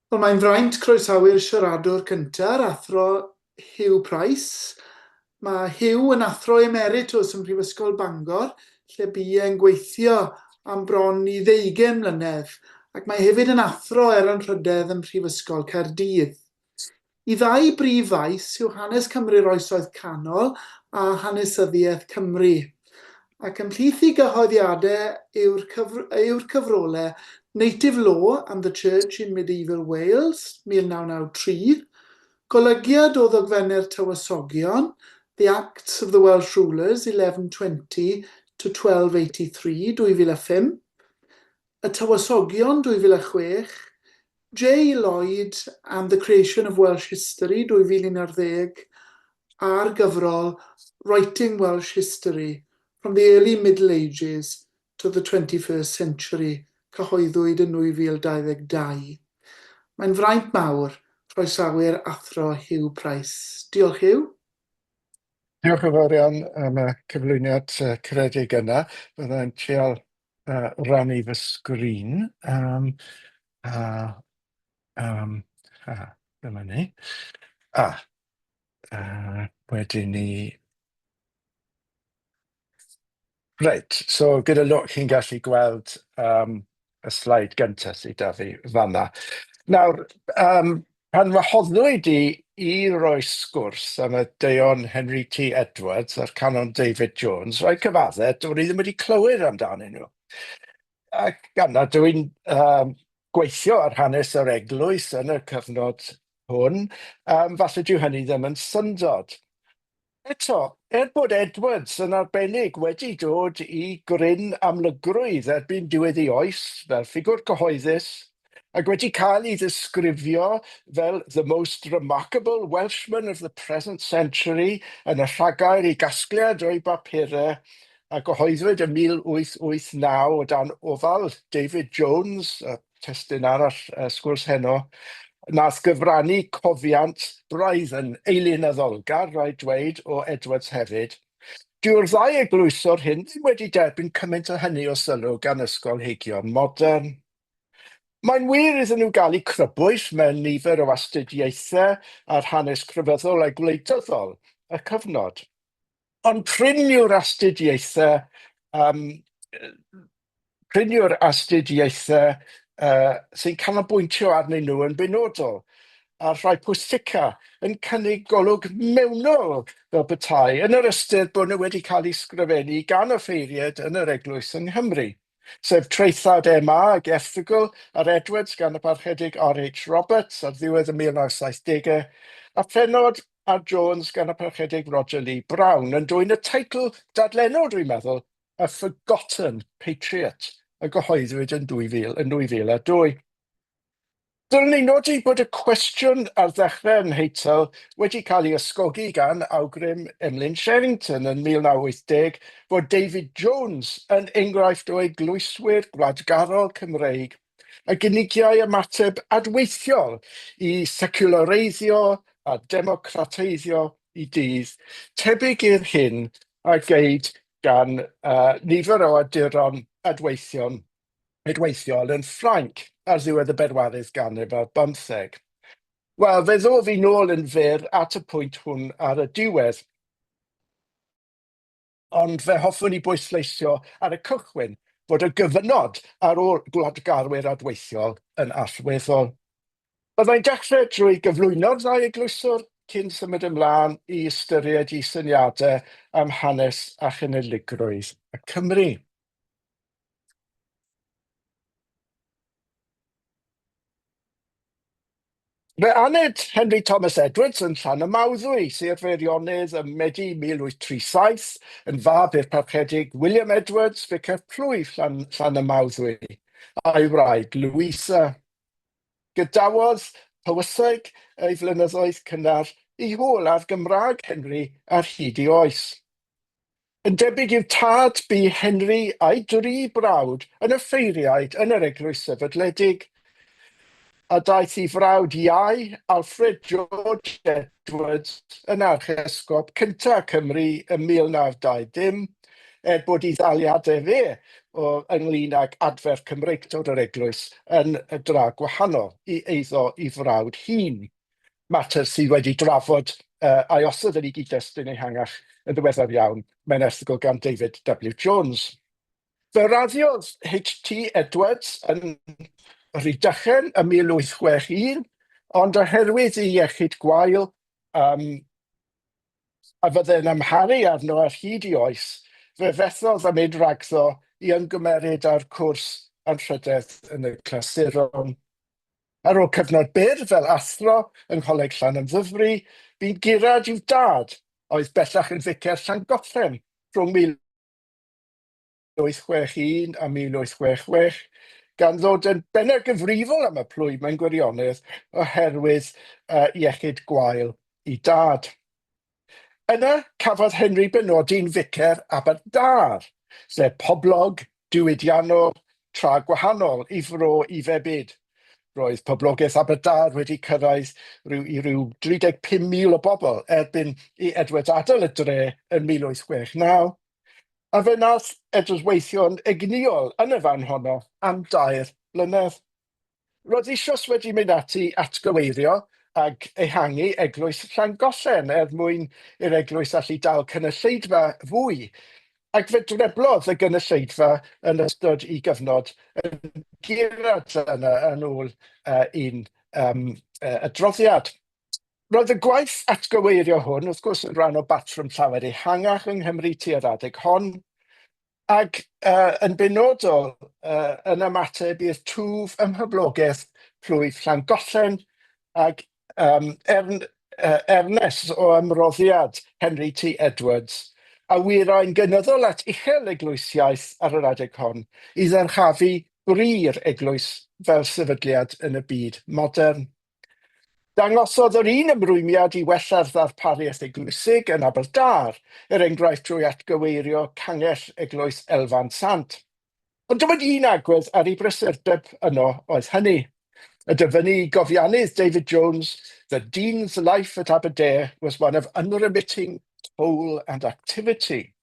Wel, mae'n fraint croesawu'r siaradwr cyntaf, yr Athro Huw Price. Mae Huw yn Athro Emeritws ym Mhrifysgol Bangor, lle bu e'n gweithio am bron i ddeugain mlynedd, ac mae hefyd yn Athro er Anrhydedd ym Mhrifysgol Caerdydd. Y ddau brif faes yw hanes Cymru'r Oesoedd Canol a hanesyddiaeth Cymru. Ac ymhlith ei gyhoeddiadau yw'r yw'r cyfrolau Native Law and the Church in Medieval Wales, 1993, golygiad o ddogfennau'r Tywysogion, The Acts of the Welsh Rulers, 1120 to 1283, 2005, Y Tywysogion, 2006, J Lloyd and the Creation of Welsh History, 2011, a'r gyfrol Writing Welsh History, From the Early Middle Ages to the 21st Century, cyhoeddwyd yn 2022. Mae'n fraint mawr croesawu'r Athro Huw Price. Diolch, Huw. Diolch yn fawr iawn am y cyflwyniad caredig yna. Byddai'n trial rannu fy sgrin. A, um, a, dyma ni. A, wedyn ni... Reit, so gyda lwc chi'n gallu gweld y sleid gyntaf sydd 'da fi fan'na. Nawr, pan wahoddwyd i i roi sgwrs am y Deon Henry T Edwards a'r Canon David Jones, rhaid cyfadde, do'n i ddim wedi clywed amdanyn nhw. Ac gan nad dwi'n gweithio ar hanes yr eglwys yn y cyfnod hwn, falle dyw hynny ddim yn syndod. Eto, er bod Edwards yn arbennig wedi dod i gryn amlygrwydd erbyn diwedd ei oes fel ffigwr cyhoeddus, ac wedi cael ei ddisgrifio fel 'the most remarkable Welshman of the present century' yn y rhagair i gasgliad o'i bapurau a gyhoeddwyd ym 1889 o dan ofal David Jones, y testun arall y sgwrs heno, nath gyfrannu cofiant braidd yn eilunaddolgar, rhaid dweud, o Edwards hefyd. Dyw'r ddau eglwyswr hyn ddim wedi derbyn cymaint o hynny o sylw gan ysgolheigion modern. Mae'n wir iddyn nhw gael eu crybwyll mewn nifer o astudiaethau ar hanes crefyddol a gwleidyddol y cyfnod. Ond prin yw'r astudiaethau, um, prin yw'r astudiaethau sy'n canolbwyntio arnyn nhw yn benodol, a'r rhai pwysica yn cynnig golwg mewnol fel petai, yn yr ystyr bod nhw wedi cael eu sgrifennu gan offeiriaid yn yr eglwys yng Nghymru, sef traethawd MA ag erthygl ar Edwards gan y Parchedig R.H. Roberts ar ddiwedd y 1970au, a phennod ar Jones gan y Parchedig Roger Lee Brown yn dwyn y teitl dadlennol, dwi'n meddwl, A Forgotten Patriot, a gyhoeddwyd yn 2000, yn 2002. Dylwn ni nodi bod y cwestiwn ar ddechrau'r nheitl wedi cael ei ysgogi gan awgrym Emlyn Sherrington yn 1980 fod David Jones yn enghraifft o eglwyswyr gwladgarol Cymreig a gynigiai ymateb adweithiol i seciwlareiddio a democrateiddio i dydd, tebyg i'r hyn a geid gan nifer o awduron adweithion adweithiol yn Ffrainc ar ddiwedd y bedwaredd ganrif ar bymtheg. Wel, fe ddof i nôl yn fyr at y pwynt hwn ar y diwedd. Ond fe hoffwn i bwysleisio ar y cychwyn fod y gyfynod ar ôl gwladgarwyr adweithiol yn allweddol. Byddai'n dechrau drwy gyflwyno'r ddau eglwyswr cyn symud ymlaen i ystyried eu syniadau am hanes a chenedligrwydd y Cymry. Fe aned Henry Thomas Edwards yn Llanymawddwy, Sir Feirionnydd, ym Medi 1837, yn fab i'r Parchedig William Edwards, ficer plwyf Llan Llanymawddwy, a'i wraig Louisa. Gadawodd Powyseg ei flynyddoedd cynnar i hôl ar Gymraeg Henry ar hyd ei oes. Yn debyg i'w tad, bu Henry a'i dri brawd yn offeiriaid yn yr Eglwys Sefydledig, a daeth ei frawd iau, Alfred George Edwards, yn Archesgob cyntaf Cymru ym 1920, er bod ei ddaliadau fe o ynglyn ag adfer Cymreictod yr Eglwys yn dra gwahanol i eiddo i frawd hŷn, mater sydd wedi drafod a'i osod yn ei gyd-destun ehangach yn ddiweddar iawn mewn erthygl gan David W Jones. Fe raddiodd HT Edwards yn Rhydychen ym 1861, ond oherwydd ei iechyd gwael, a fydde'n amharu arno ar hyd ei oes, fe fethodd â mynd rhagddo i ymgymeryd â'r cwrs anrhydedd yn y clasuron. Ar ôl cyfnod byr fel athro yng Ngholeg Llanymddyfri, bu'n gurad i'w dad, a oedd bellach yn ficer Llangollen rhwng 1861 a 1866, gan ddod yn bennaf gyfrifol am y plwyf mewn gwirionedd oherwydd iechyd gwael ei dad. Yna cafodd Henry benodi'n ficer Aberdâr, lle poblog, diwydiannol, tra gwahanol i fro i febyd. Roedd poblogaeth Aberdâr wedi cyrraedd rhyw, i ryw 35,000 o bobl erbyn i Edwards adael y dre yn 1869, A fe wnaeth Edwards weithio'n egnïol yn y fan honno am dair blynedd. Roedd eisoes wedi mynd ati i atgyweirio ac ehangu eglwys Llangollen er mwyn i'r eglwys allu dal cynulleidfa fwy, ac fe dreblodd y gynulleidfa yn ystod ei gyfnod yn gurad yna yn ôl un adroddiad. Roedd y gwaith atgyweirio hwn, wrth gwrs, yn rhan o batrwm llawer ehangach yng Nghymru tua'r adeg hon, ac yn benodol yn ymateb i'r twf ym mhoblogaeth plwyf Llangollen ac ernes o ymroddiad Henry T Edwards, a wyrai'n gynyddol at uchel eglwysiaeth ar yr adeg hon, i ddyrchafu bri'r eglwys fel sefydliad yn y byd modern. Dangosodd yr un ymrwymiad i wella'r ddarpariaeth eglwysig yn Aberdâr, er enghraifft drwy atgyweirio cangell Eglwys Elfan Sant. Ond dim ond un agwedd ar ei brysurdeb yno oedd hynny. Y dyfynnu i gofiannydd David Jones, The Dean's life at Aberdare was one of unremitting toil and activity.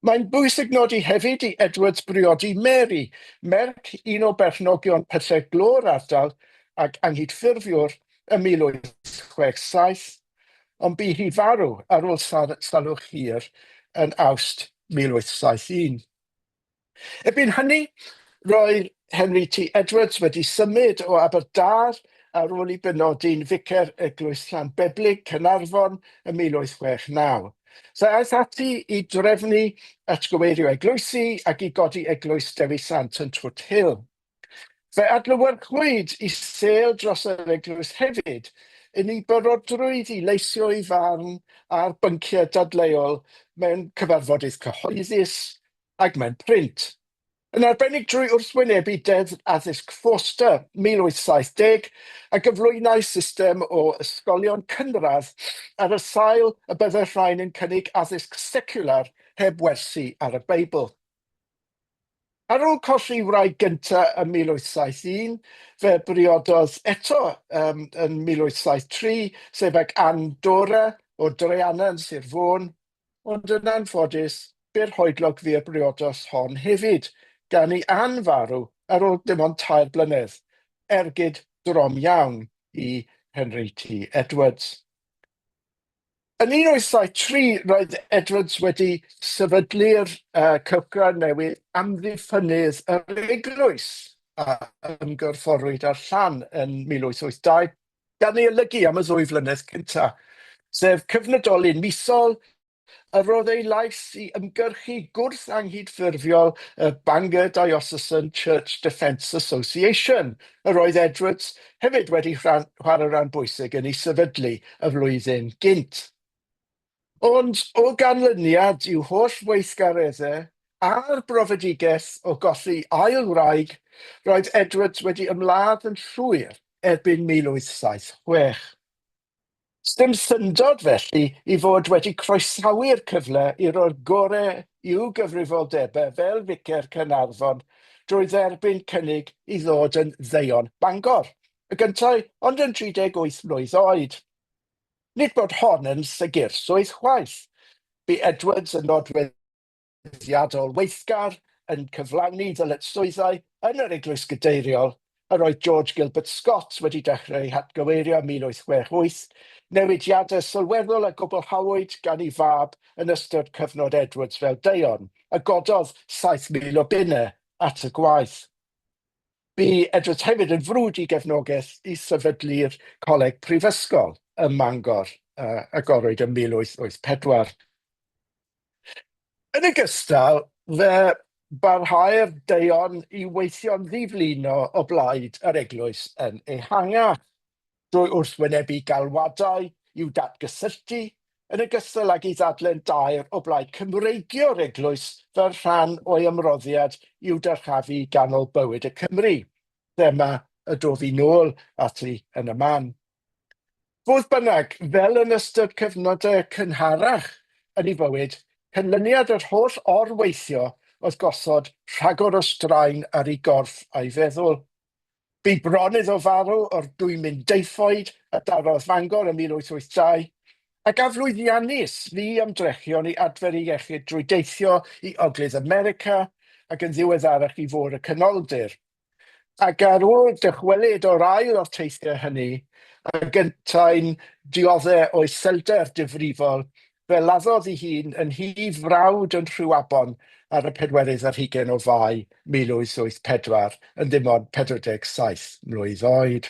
Mae'n bwysig nodi hefyd i Edwards briodi Mary, merch un o berchnogion pyllau glo'r ardal ac anghydffurfiwr ym 1867, ond bu hi farw ar ôl salwch hir yn Awst 1871. Erbyn hynny, roedd Henry T Edwards wedi symud o Aberdâr ar ôl ei benodi'n ficer Eglwys Llanbeblig, Caernarfon ym 1869. Fe aeth ati i drefnu atgyweirio eglwysi ac i godi Eglwys Dewi Sant yn Twt Hill. Fe adlewyrchwyd ei sêl dros yr eglwys hefyd yn ei barodrwydd i leisio'i farn ar bynciau dadleuol mewn cyfarfodydd cyhoeddus ac mewn print, yn arbennig drwy wrthwynebu Deddf Addysg Forster 1870, a gyflwynai system o ysgolion cynradd ar y sail y byddai'r rhain yn cynnig addysg seciwlar heb wersi ar y Beibl. Ar ôl colli'i wraig gyntaf ym 1871, fe briododd eto yn 1873, sef ag Ann Dora o Dreanna yn Sir Fôn, Ond yn anffodus, bu'r hoedlog fu'r briodas hon hefyd, gan i Ann farw ar ôl dim ond tair blynedd, ergyd drom iawn i Henry T Edwards. Yn 1873, roedd Edwards wedi sefydlu'r cylchgrawn newydd Amddiffynnydd yr Eglwys, a ymgorfforwyd â'r Llan yn 1882, gan ei olygu am y ddwy flynedd cyntaf, sef cyfnodolyn misol a rodd ei lais i ymgyrchu gwrth-anghydffurfiol y Bangor Diocesan Church Defence Association, yr oedd Edwards hefyd wedi chwarae rhan bwysig yn ei sefydlu y flwyddyn gynt. Ond o ganlyniad i'w holl weithgareddau a'r brofedigaeth o golli ail wraig, roedd Edwards wedi ymladd yn llwyr erbyn 1876. Sdim syndod, felly, ei fod wedi croesawu'r cyfle i roi'r gorau i'w gyfrifoldebau fel ficer Caernarfon drwy dderbyn cynnig i ddod yn Ddeon Bangor, y gyntaf ond yn 38 mlwydd oed. Nid bod hon yn segur swydd chwaith. Bu Edwards yn nodweddiadol weithgar yn cyflawni ddyletswyddau yn yr Eglwys Gadeiriol, yr oedd George Gilbert Scott wedi dechrau ei hatgyweirio ym 1868, newidiadau sylweddol a gwblhawyd gan ei fab yn ystod cyfnod Edwards fel Deon, a gododd 7,000 o bunnau at y gwaith. Bu Edwards hefyd yn frwd i gefnogaeth i sefydlu'r Coleg Prifysgol ym Mangor, a agorwyd ym 1884. Yn ogystal, fe barhau'r Deon i weithio'n ddiflino o blaid yr eglwys yn ehangach. drwy wrthwynebu galwadau i'w datgysylltu, yn ogystal ag i ddadlen daer o blaid Cymreigio'r eglwys fel rhan o'i ymroddiad i'w dyrchafu i ganol bywyd y Cymry, thema y dof i nôl ati yn y man. Fodd bynnag, fel yn ystod cyfnodau cynharach yn ei fywyd, canlyniad yr holl or-weithio oedd gosod rhagor o straen ar ei gorff a'i feddwl. Bu bron iddo farw o'r dwymyn deiffoid a darodd Fangor ym 1882, ac aflwyddiannus fu ymdrechion i adfer ei iechyd drwy deithio i Ogledd America ac yn ddiweddarach i Fôr y Canoldir. Ac ar ôl dychwelyd o'r ail o'r teithiau hynny, ag yntau'n diodde' o iselder difrifol, Fe laddodd ei hun yn nhŷ frawd yn Rhiwabon ar y pedwerydd ar hugain o Fai 1884, yn ddim ond 47 mlwydd oed.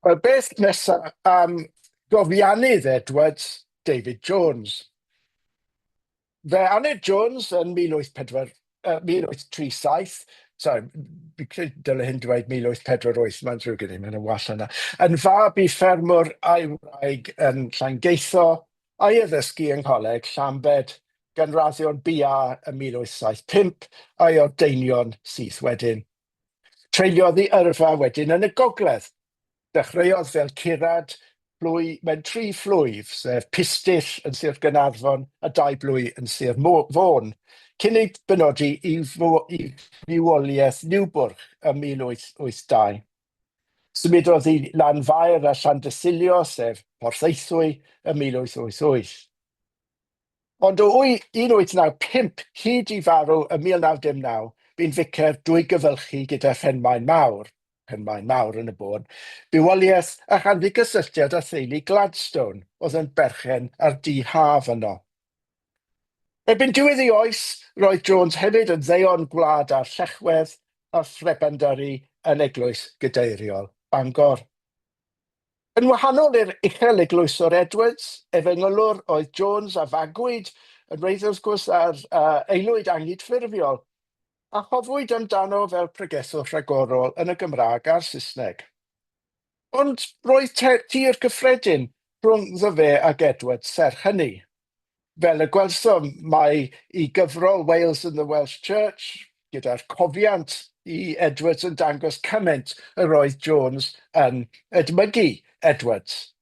Wel, beth nesa am gofiannydd Edwards, David Jones? Fe aned Jones yn 1804, 1837, sorry, fi credu dyle hyn dweud 1848, mae'n ddrwg gen i, mae'n wall yna, yn fab i ffermwr a'i wraig yn Llangeitho, a'i addysgu yng Ngholeg Llambed, gan raddio'n BA ym 1875 a'i ordeinio'n syth wedyn. Treuliodd ei yrfa wedyn yn y gogledd. Dechreuodd fel curad plwy mewn tri phlwyf, sef Pistyll yn Sir Gaernarfon a dau blwy yn Sir Fôn, cyn ei benodi i fywoliaeth Niwbwrch ym 1882. Symudodd i Lanfair a Llandysilio, sef Porthaethwy, ym 1888. Ond o 1895 hyd i farw ym 1909, bu'n ficer drwy gyfylchu gyda Phenmaen Mawr, Penmaen Mawr yn y bôn, bywoliaeth a chanddi gysylltiad â theulu Gladstone oedd yn berchen ar dŷ haf yno. Erbyn diwedd ei oes, roedd Jones hefyd yn ddeon gwlad a'r Llechwedd a phrebendary yn Eglwys Gadeiriol Bangor. Yn wahanol i'r uchel eglwyswr Edwards, efengylwr oedd Jones a fagwyd yn wreiddiol wrth gwrs ar aelwyd anghydffurfiol, a chofwyd amdano fel pregethwr rhagorol yn y Gymraeg a'r Saesneg. Ond roedd tir cyffredin rhwngddo fe ag Edwards serch hynny. Fel y gwelsom, mae ei gyfrol Wales and the Welsh Church, gyda'r cofiant i Edwards yn dangos cymaint yr oedd Jones yn edmygu Edwards.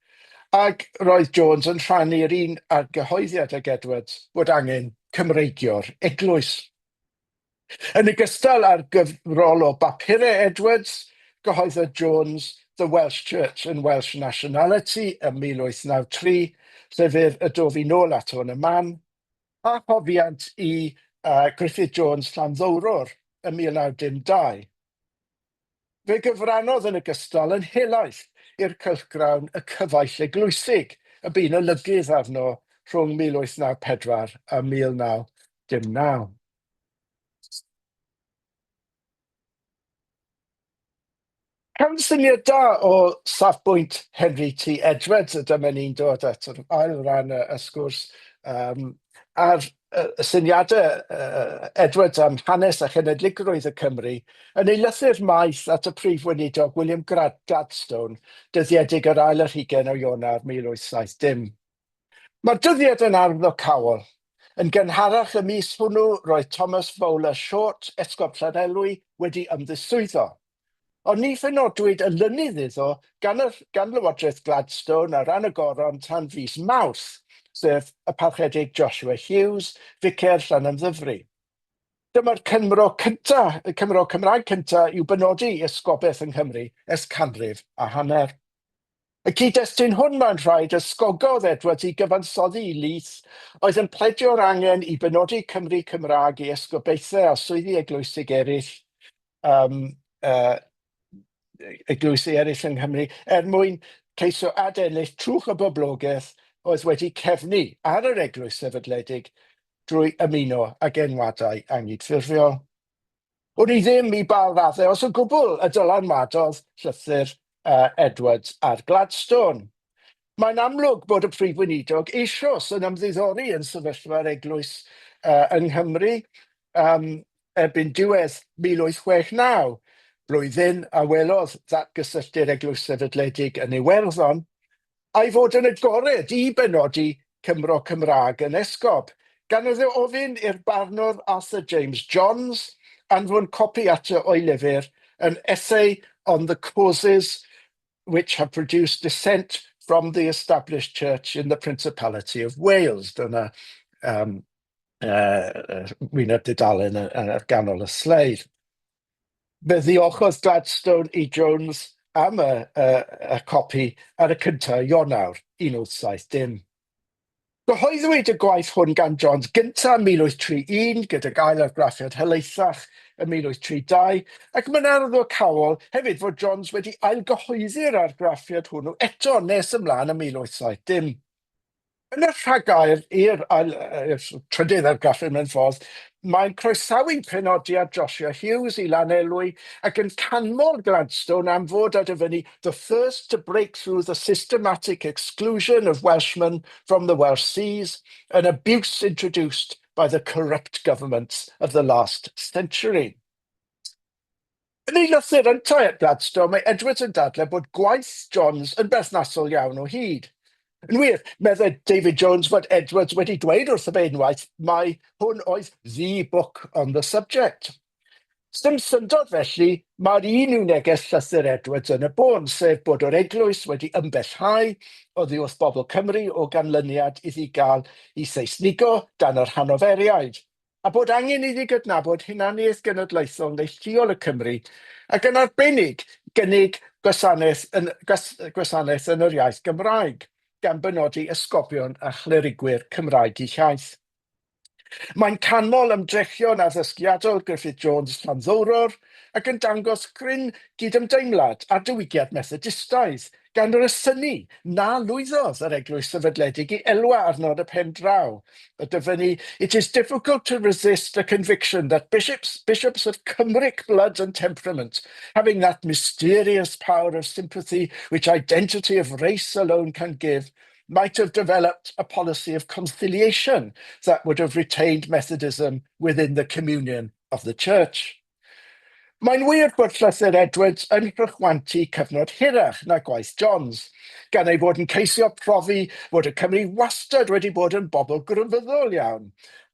Ac roedd Jones yn rhannu'r un argyhoeddiad ag Edwards bod angen Cymreigio'r eglwys. Yn ogystal â'r gyfrol o bapurau Edwards, cyhoeddodd Jones The Welsh Church and Welsh Nationality ym 1893, llyfr y dof i nôl ato yn y man, a chofiant i Griffith Jones Llanddowror ym 1912. Fe gyfrannodd yn ogystal yn helaeth i'r cylchgrawn Y Cyfaill Eglwysig, y bu'n olygydd arno rhwng 1894 a 1909. Cawn syniad da o safbwynt Henry T Edwards, a dyma ni'n dod at yr ail ran y, y sgwrs, um, ar y syniadau Edwards am hanes a chenedligrwydd y Cymry, yn ei lythyr maith at y Prif Weinidog William Gladstone, dyddiedig yr ail ar hugain o Ionawr 1870. Mae'r dyddiad yn arwyddocaol. Yn gynharach y mis hwnnw, roedd Thomas Fowler Short, Esgob Llanelwy, wedi ymddiswyddo. Ond ni phenodwyd olynydd iddo gan, y, gan Lywodraeth Gladstone ar ran y Goron tan fis Mawrth, sef y Parchedig Joshua Hughes, Ficer Llanymddyfri. Dyma'r Cymro cynta, y Cymro Cymraeg cynta i'w benodi i esgobaeth yng Nghymru ers canrif a hanner. Y cyd-destun hwn, mae'n rhaid, ysgogodd Edwards i gyfansoddi i lys oedd yn pledio'r angen i benodi Cymry Cymraeg i esgobaethau a swyddi eglwysig eraill, um, eglwysi eraill yng Nghymru, er mwyn ceisio adennill trwch y boblogaeth oedd wedi cefnu ar yr eglwys sefydledig drwy ymuno ag enwadau anghydffurfiol. Wn i ddim i ba raddau, os o gwbl, y dylanwadodd llythyr Edwards ar Gladstone. Mae'n amlwg bod y Prif Weinidog eisoes yn ymddiddori yn sefyllfa'r Eglwys yng Nghymru erbyn diwedd 1869, blwyddyn a welodd ddatgysylltu'r Eglwys Sefydledig yn Iwerddon, a'i fod yn agored i benodi Cymro Cymraeg yn esgob, gan iddo ofyn i'r barnwr Arthur James Johns anfon copi ato o'i lyfr An Essay on the Causes which have Produced Dissent from the Established Church in the Principality of Wales. Dyna wyneb dudalen ar ganol y sleid. Fe ddiolchodd Gladstone i Jones am y, y, y copi ar y cyntaf Ionawr 1870. Cyhoeddwyd y gwaith hwn gan Jones gyntaf yn 1831, gydag ail argraffiad helaethach yn 1832, ac mae'n arwyddocaol hefyd fod Jones wedi ailgyhoeddi'r argraffiad hwnnw eto nes ymlaen ym 1870. Yn y rhagair i'r ail, trydydd argraffu mewn ffordd, mae'n croesawu penodiad Joshua Hughes i Lanelwy ac yn canmol Gladstone am fod, a dyfynnu, "the first to break through the systematic exclusion of Welshmen from the Welsh sees, an abuse introduced by the corrupt governments of the last century." Yn ei lythyr yntau at Gladstone, mae Edwards yn dadlau bod gwaith Jones yn berthnasol iawn o hyd. Yn wir, meddai David Jones fod Edwards wedi dweud wrtho fe unwaith mai hwn oedd "the book on the subject". Sdim syndod felly, mae'r un yw neges llythyr Edwards yn y bôn, sef bod yr eglwys wedi ymbellhau oddi wrth bobl Cymru o ganlyniad iddi gael ei Seisnigo dan yr Hanoferiaid, a bod angen iddi gydnabod hunaniaeth genedlaethol neilltuol y Cymry, ac yn arbennig gynnig gwasanaeth yn, gwasanaeth yn yr iaith Gymraeg, gan benodi esgobion a chlerigwyr Cymraeg eu hiaith. Mae'n canmol ymdrechion addysgiadol Griffith Jones Llanddowror ac yn dangos cryn gydymdeimlad â'r diwygiad Methodistaidd, gan resynu na lwyddodd yr Eglwys Sefydledig i elwa arno yn y pen draw, a dyfynnu, "It is difficult to resist the conviction that bishops of Cymric blood and temperament, having that mysterious power of sympathy which identity of race alone can give, might have developed a policy of conciliation that would have retained Methodism within the communion of the Church." Mae'n wir bod llythyr Edwards yn rhychwantu cyfnod hirach na gwaith Johns, gan ei fod yn ceisio profi fod y Cymry wastad wedi bod yn bobl grefyddol iawn,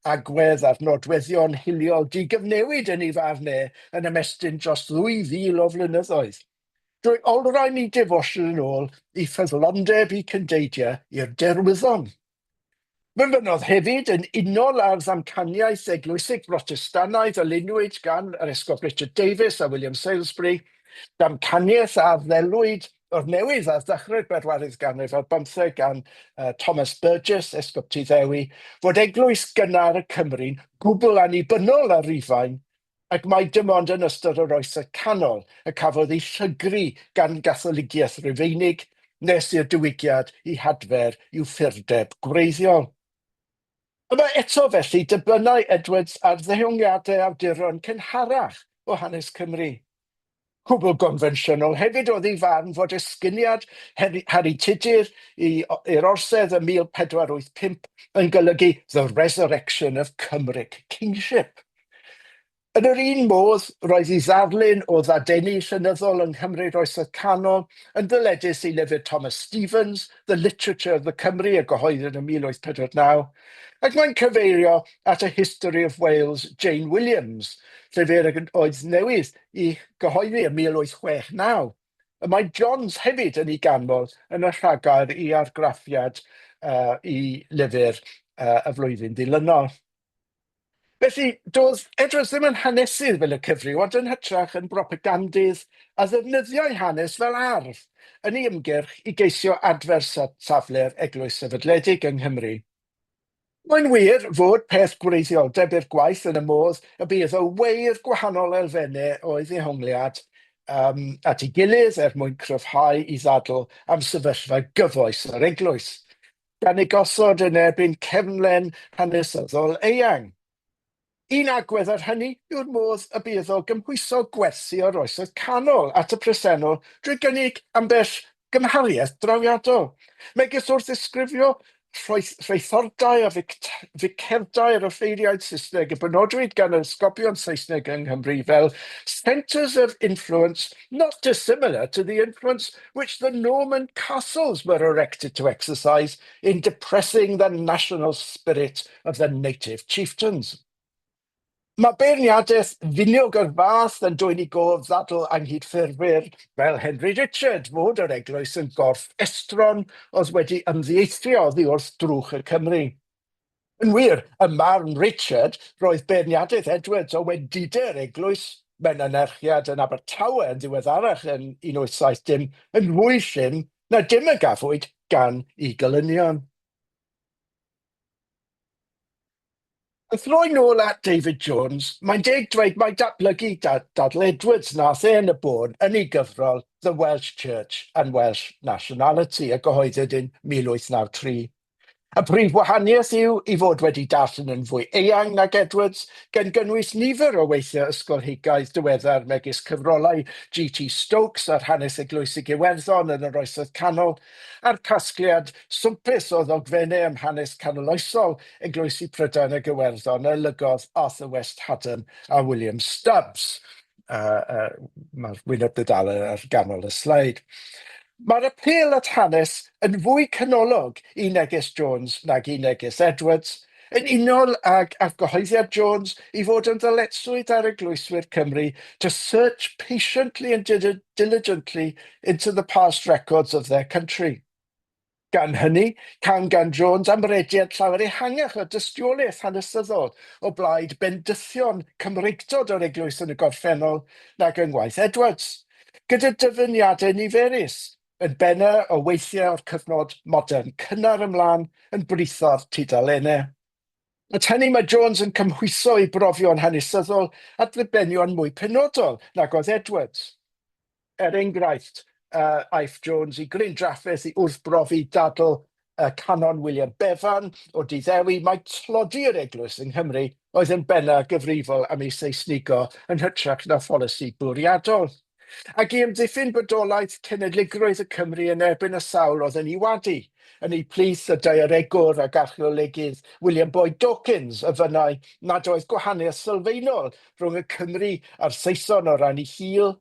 agwedd ar nodweddion hiliol digyfnewid yn ei farn e yn ymestyn dros 2,000 o flynyddoedd, drwy olrhain eu defosiwn yn ôl i ffyddlondeb eu cyndeidiau i'r Derwyddon. Fe fynnodd hefyd, yn unol â'r ddamcaniaeth eglwysig Brotestannaidd a luniwyd gan yr Esgob Richard Davies a William Salesbury, damcaniaeth a ddelwyd o'r newydd ar ddechrau'r bedwaredd ganrif ar bymtheg gan Thomas Burgess, Esgob Tyddewi, fod eglwys gynnar y Cymry'n gwbl annibynnol ar Rufain ac mai dim ond yn ystod yr Oesau Canol y cafodd ei llygru gan Gatholigiaeth Rufeinig nes i'r Diwygiad ei hadfer i'w phurdeb gwreiddiol. Yma eto, felly, dibynnai Edwards ar ddehongliadau awduron cynharach o hanes Cymru. Cwbl gonfensiynol hefyd oedd ei farn fod esgyniad Harri Tudur i'r orsedd ym 1485 yn golygu "the resurrection of Cymric kingship". Yn yr un modd, roedd ei ddarlun o ddadeni llenyddol yng Nghymru'r Oesoedd Canol yn ddyledus i lyfr Thomas Stephens, The Literature of the Cymry, a gyhoeddwyd ym 1849, ac mae'n cyfeirio at A History of Wales Jane Williams, llyfr oedd newydd ei gyhoeddi ym 1869. Y mae Johns hefyd yn ei ganmol yn y rhagair i argraffiad i lyfr y flwyddyn ddilynol. Felly, doedd Edwards ddim yn hanesydd fel y cyfryw, ond yn hytrach yn bropagandydd a ddefnyddiai hanes fel arf yn ei ymgyrch i geisio adfer safle'r Eglwys Sefydledig yng Nghymru. Mae'n wir fod peth gwreiddioldeb i'r gwaith yn y modd y bu iddo weu'r gwahanol elfennau o'i ddehongliad um, at ei gilydd er mwyn cryfhau ei ddadl am sefyllfa gyfoes yr eglwys, gan ei gosod yn erbyn cefnlen hanesyddol eang. Un agwedd ar hynny yw'r modd y bu iddo gymhwyso gwersi o'r Oesoedd Canol at y presennol drwy gynnig ambell gymhariaeth drawiadol, megis wrth ddisgrifio rheithordai a ficerdai yr offeiriaid Saesneg y benodwyd gan yr esgobion Saesneg yng Nghymru fel centres of influence not dissimilar to the influence which the Norman castles were erected to exercise in depressing the national spirit of the native chieftains. Mae beirniadaeth finiog o'r fath yn dwyn i gof ddadl anghydffurfwyr fel Henry Richard fod yr eglwys yn gorff estron oedd wedi ymddieithrio oddi wrth drwch y Cymry. Yn wir, ym marn Richard, roedd beirniadaeth Edwards o wendidau'r eglwys mewn anerchiad yn Abertawe yn ddiweddarach yn 1870 yn fwy llym na dim a gafwyd gan ei gelynion. Wrth roi nôl at David Jones, mae'n deg dweud mai datblygu dadl Edwards nath e yn y bôn yn ei gyfrol The Welsh Church and Welsh Nationality a gyhoeddwyd yn 1893. Y prif wahaniaeth yw ei fod wedi darllen yn fwy eang nag Edwards, gan gynnwys nifer o weithiau ysgolheigaidd diweddar megis cyfrolau GT Stokes ar hanes eglwysig Iwerddon yn yr Oesoedd Canol, a'r casgliad swmpus o ddogfennau am hanes canoloesol eglwysi Prydain ac Iwerddon a olygodd Arthur West Haddon a William Stubbs. Uh, uh, Mae'r wyneb dudalen ar ganol y sleid. Mae'r apêl at hanes yn fwy canolog i neges Jones nag i neges Edwards, yn unol ag argyhoeddiad Jones i fod yn ddyletswydd ar eglwyswyr Cymru to search patiently and diligently into the past records of their country. Gan hynny, cawn gan Jones amrediad llawer ehangach o dystiolaeth hanesyddol o blaid bendithion Cymreictod o'r eglwys yn y gorffennol nag yng ngwaith Edwards, gyda dyfyniadau niferus, yn benna o weithiau o'r cyfnod modern cynnar ymlaen, yn britho'r tudalennau. At hynny, mae Jones yn cymhwyso ei brofion hanesyddol at ddibenion mwy penodol nag oedd Edwards. Er enghraifft, aeth Jones i gryn drafferth i wrthbrofi dadl y Canon William Bevan o Dyddewi mai tlodi yr eglwys yng Nghymru oedd yn benna gyfrifol am ei Seisnigo yn hytrach na pholisi bwriadol, ac i amddiffyn bodolaeth cenedligrwydd y Cymry yn erbyn y sawl oedd yn ei wadu, yn eu plith y daearegwr ac archeolegydd William Boyd Dawkins a fynnai nad oedd gwahaniaeth sylfaenol rhwng y Cymry a'r Saeson o ran eu hil,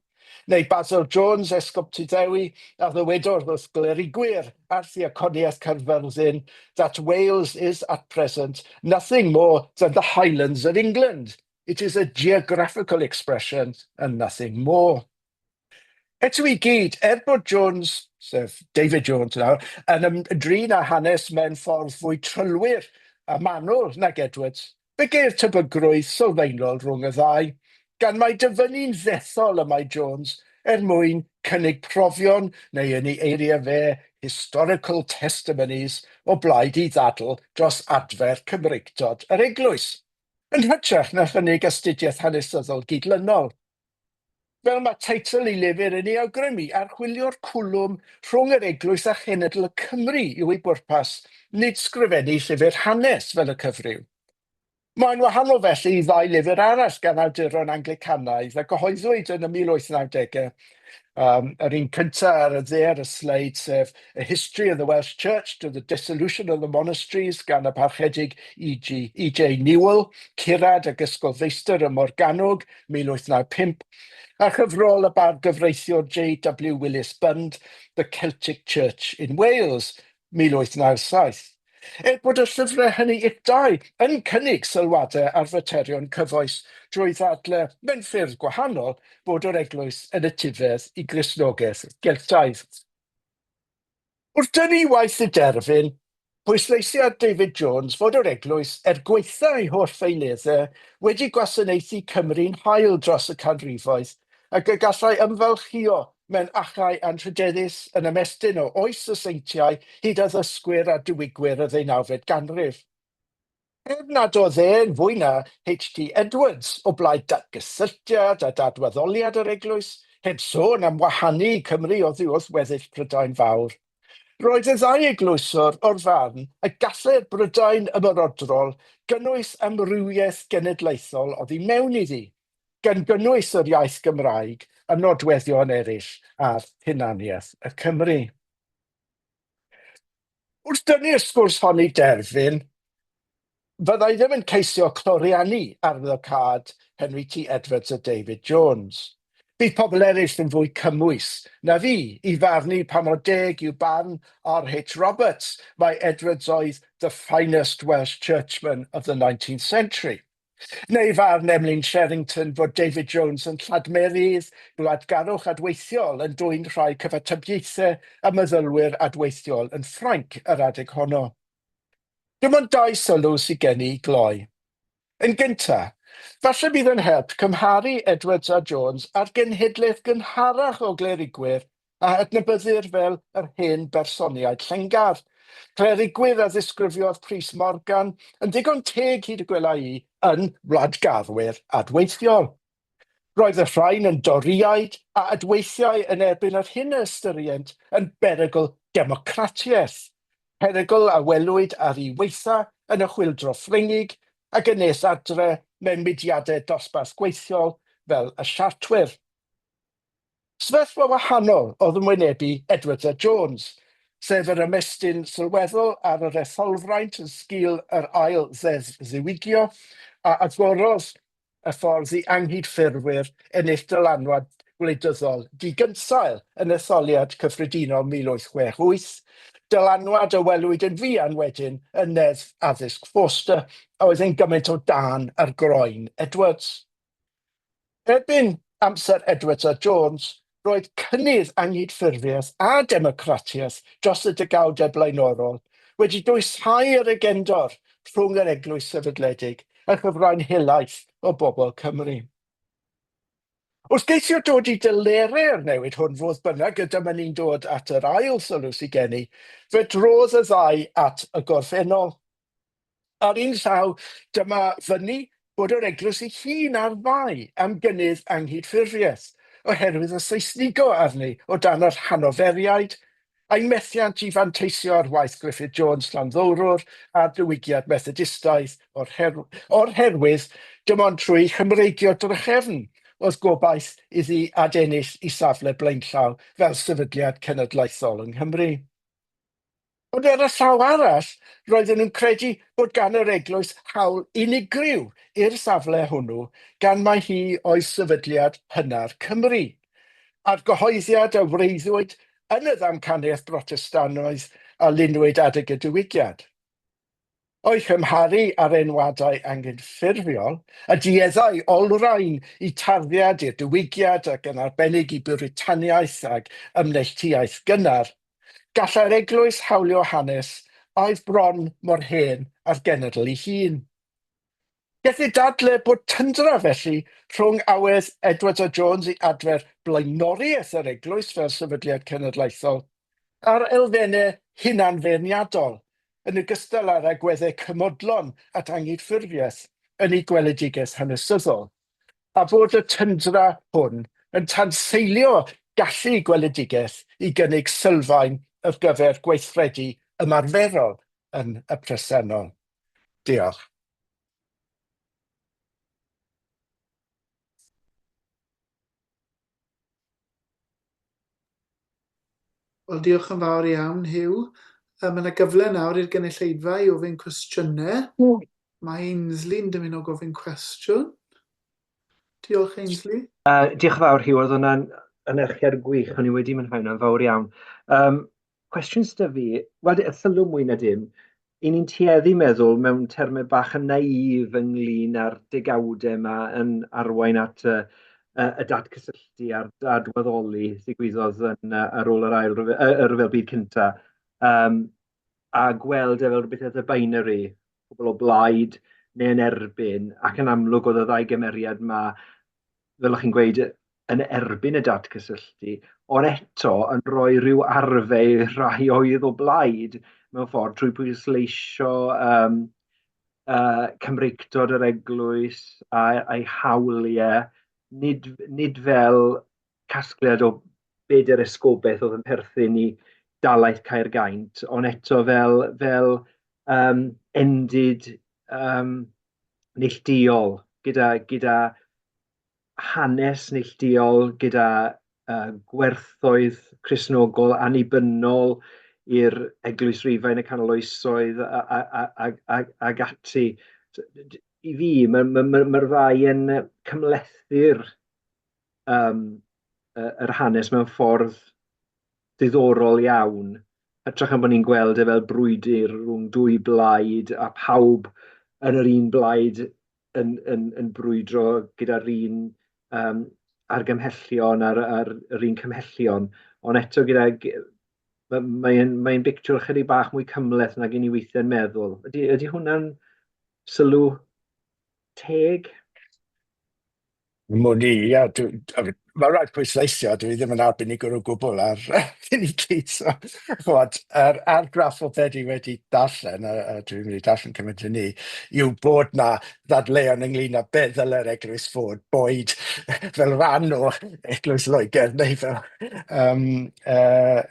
Neu Basil Jones, Esgob Tyddewi, a ddywedodd wrth glerigwyr ar Ddiaconiaeth Caerfyrddin that Wales is at present nothing more than the Highlands of England. It is a geographical expression and nothing more. Eto i gyd, er bod Jones, sef David Jones nawr, yn ymdrin â hanes mewn ffordd fwy trylwyr a manwl nag Edwards, Fe geir tebygrwydd sylfaenol rhwng y ddau, gan mai dyfynnu'n ddethol y mae Jones er mwyn cynnig profion, neu yn ei eiriau fe, historical testimonies, o blaid ei ddadl dros adfer Cymreictod yr Eglwys, yn hytrach na chynnig astudiaeth hanesyddol gydlynol. Fel mae teitl ei lyfr yn ei awgrymu, archwilio'r cwlwm rhwng yr Eglwys a chenedl y Cymry yw ei bwrpas, nid sgrifennu llyfr hanes fel y cyfryw. Mae'n wahanol felly i ddau lyfr arall gan awduron Anglicanaidd a gyhoeddwyd yn y 1890au. Yr un cyntaf ar y dde ar y sleid, sef A History of the Welsh Church to the Dissolution of the Monasteries gan y Parchedig E.G. E.J. Newell, curad ac ysgolfeistr ym Morgannwg, 1895, a chyfrol y bargyfreithiwr J.W. Willis Bund, The Celtic Church in Wales, 1897. Er bod y llyfrau hynny ill dau yn cynnig sylwadau ar faterion cyfoes drwy ddadlau mewn ffyrdd gwahanol bod yr Eglwys yn etifedd i Gristnogaeth Geltaidd. Wrth dynnu waith i derfyn, Pwysleisia David Jones fod yr eglwys, er gwaetha ei holl feunyddau, wedi gwasanaethu Cymru'n hael dros y canrifoedd, ac y gallai ymfalchïo mewn achau anrhydeddus yn ymestyn o oes y seintiau hyd addysgwyr a diwygwyr y ddeunawfed ganrif. Er nad oedd e'n fwy na HT Edwards o blaid datgysylltiad a dadwaddoliad yr Eglwys, heb sôn am wahanu Cymru oddi wrth weddill Prydain Fawr, roedd y ddau eglwyswr o'r farn y gallai'r Brydain ymerodrol gynnwys amrywiaeth genedlaethol oddi mewn iddi, gan gynnwys yr iaith Gymraeg a nodweddion eraill ar hunaniaeth y Cymry. Wrth dynnu'r sgwrs hon i derfyn, fydda i ddim yn ceisio cloriannu arwyddocâd Henry T Edwards a David Jones. Bydd pobl eraill yn fwy cymwys na fi i farnu pa mor deg yw barn RH Roberts mai Edwards oedd the finest Welsh churchman of the 19th century. Neu farn Emlyn Sherrington fod David Jones yn lladmerydd gwladgarwch adweithiol yn dwyn rhai cyfatebiaethau a meddylwyr adweithiol yn Ffrainc yr adeg honno. Dim ond dau sylw sydd gen i i gloi. Yn gyntaf, falle bydd yn help cymharu Edwards a Jones â'r genhedlaeth gynharach o glerigwyr a adnabyddir fel yr hen bersoniaid llengar. Clerigwyr a ddisgrifiodd Prys Morgan yn ddigon teg hyd y gwela i yn wladgarwyr adweithiol. Roedd y rhain yn Dorïaid a adweithiai yn erbyn yr hyn a ystyrient yn berygl democratiaeth, perygl a welwyd ar ei waetha yn y Chwyldro Ffrengig ac yn nes adre mewn mudiadau dosbarth gweithiol fel y Siartwyr. Sefyllfa wahanol oedd yn wynebu Edwards a Jones, sef yr ymestyn sylweddol ar yr etholfraint yn sgil yr ail Ddeddf Ddiwygio a agorodd y ffordd i anghydffurfwyr ennill dylanwad gwleidyddol digynsail yn etholiad cyffredinol 1868, dylanwad a welwyd yn fuan wedyn yn Neddf Addysg Forster a oedd yn gymaint o dân ar groen Edwards. Erbyn amser Edwards a Jones, roedd cynnydd anghydffurfiaeth a democratiaeth dros y degawdau blaenorol wedi dwyshau yr agendor rhwng yr Eglwys Sefydledig a chyfrain helaeth o bobl Cymru. Wrth geisio dod i delerau'r newid hwn, fodd bynnag, a dyma ni'n dod at yr ail sylw sydd gen i, fe drodd y ddau at y gorffennol. Ar un llaw, dyma fynnu bod yr eglwys ei hun ar fai am gynnydd anghydffurfiaeth, oherwydd y Seisnigo arni o dan yr Hanoferiaid, a'i methiant i fanteisio ar waith Griffith Jones Llanddowrwr a'r diwygiad Methodistaidd o'r, her o'r herwydd, dim ond trwy Chymreigio drachefn oedd gobaith iddi adennill ei safle blaenllaw fel sefydliad cenedlaethol yng Nghymru. Ond ar y llaw arall, roedden nhw'n credu bod gan yr eglwys hawl unigryw i'r safle hwnnw gan mai hi oedd sefydliad hynna'r Cymry, a'r gyhoeddiad a wreiddiwyd yn y ddamcaniaeth Brotestannaidd a lunwyd adeg y Diwygiad. O'i chymharu â'r enwadau anghydffurfiol, y dueddai olrhain i tarddiad i'r Diwygiad ac yn arbennig i Biwritaniaeth ac Ymneilltuaeth gynnar, gallai'r eglwys hawlio hanes a oedd bron mor hen â'r genedl ei hun. Gellir dadlau bod tyndra felly rhwng awydd Edwards a Jones i adfer blaenoriaeth yr eglwys fel sefydliad cenedlaethol a'r elfennau hunanfeirniadol, yn ogystal â'r agweddau cymodlon at anghydffurfiaeth yn ei gweledigaeth hanesyddol, a bod y tyndra hwn yn tanseilio gallu gweledigaeth i gynnig sylfaen ar gyfer gweithredu ymarferol yn y presennol. Diolch. Wel, diolch yn fawr iawn, Huw. Uh, mae yna gyfle nawr i'r gynulleidfa i ofyn cwestiynau. Mm. Mae Ainsley'n dymuno gofyn cwestiwn. Diolch, Ainsley. Uh, diolch yn fawr, Huw. Oedd hwnna'n anerchiad gwych. O'n i wedi mwynhau hwnna'n fawr iawn. Um, cwestiwn sydd fi, wel, y sylw mwy na dim, i ni'n tueddu meddwl mewn termau bach yn naïf ynglyn â'r degawdau yma yn arwain at y, y, y datgysylltu a'r dadwaddoli ddigwyddodd yn, ar ôl yr ail ryfel, y, y rhyfel byd cynta. Um, a gweld e fel rhywbeth eitha binary, pobl o blaid neu yn erbyn, ac yn amlwg oedd y ddau gymeriad 'ma, fel o'ch chi'n gweud, yn erbyn y datgysylltu, ond eto yn rhoi rhyw arfau i'r rhai oedd o blaid mewn ffordd trwy pwysleisio um, Cymreictod yr eglwys a'i hawliau, nid, nid fel casgliad o bedair esgobaeth oedd yn perthyn i dalaith Caergaint, ond eto fel, fel um, endid um, neillduol, gyda, gyda hanes neillduol, gyda uh, gwerthoedd Cristnogol annibynnol i'r Eglwys Rufain y Canol Oesoedd a, a, a, a, ag ati. I fi, mae'r ma, ma, ma ddau yn cymhlethu'r um, yr hanes mewn ffordd diddorol iawn. Hytrach na bod ni'n gweld e fel brwydr rhwng dwy blaid a pawb yn yr un blaid yn, yn, yn brwydro gyda'r un um, argymhellion a'r, ar yr un cymhellion, ond eto gyda mae'n mae, mae bictiwr chydig bach mwy cymhleth nag i ni weithiau'n meddwl. Ydy, ydy hwnna'n sylw teg? Mwyn i, ia, mae rhaid pwysleisio, dwi ddim yn arbenigwr o gwbl ar hyn i gyd, so, ch'mod, yr argraff o be dwi wedi darllen, a dwi'n mynd i darllen cymaint â ni, yw bod 'na ddadleuon ynglyn â be ddyle'r eglwys fod, boed fel rhan o Eglwys Loegr neu fel, um,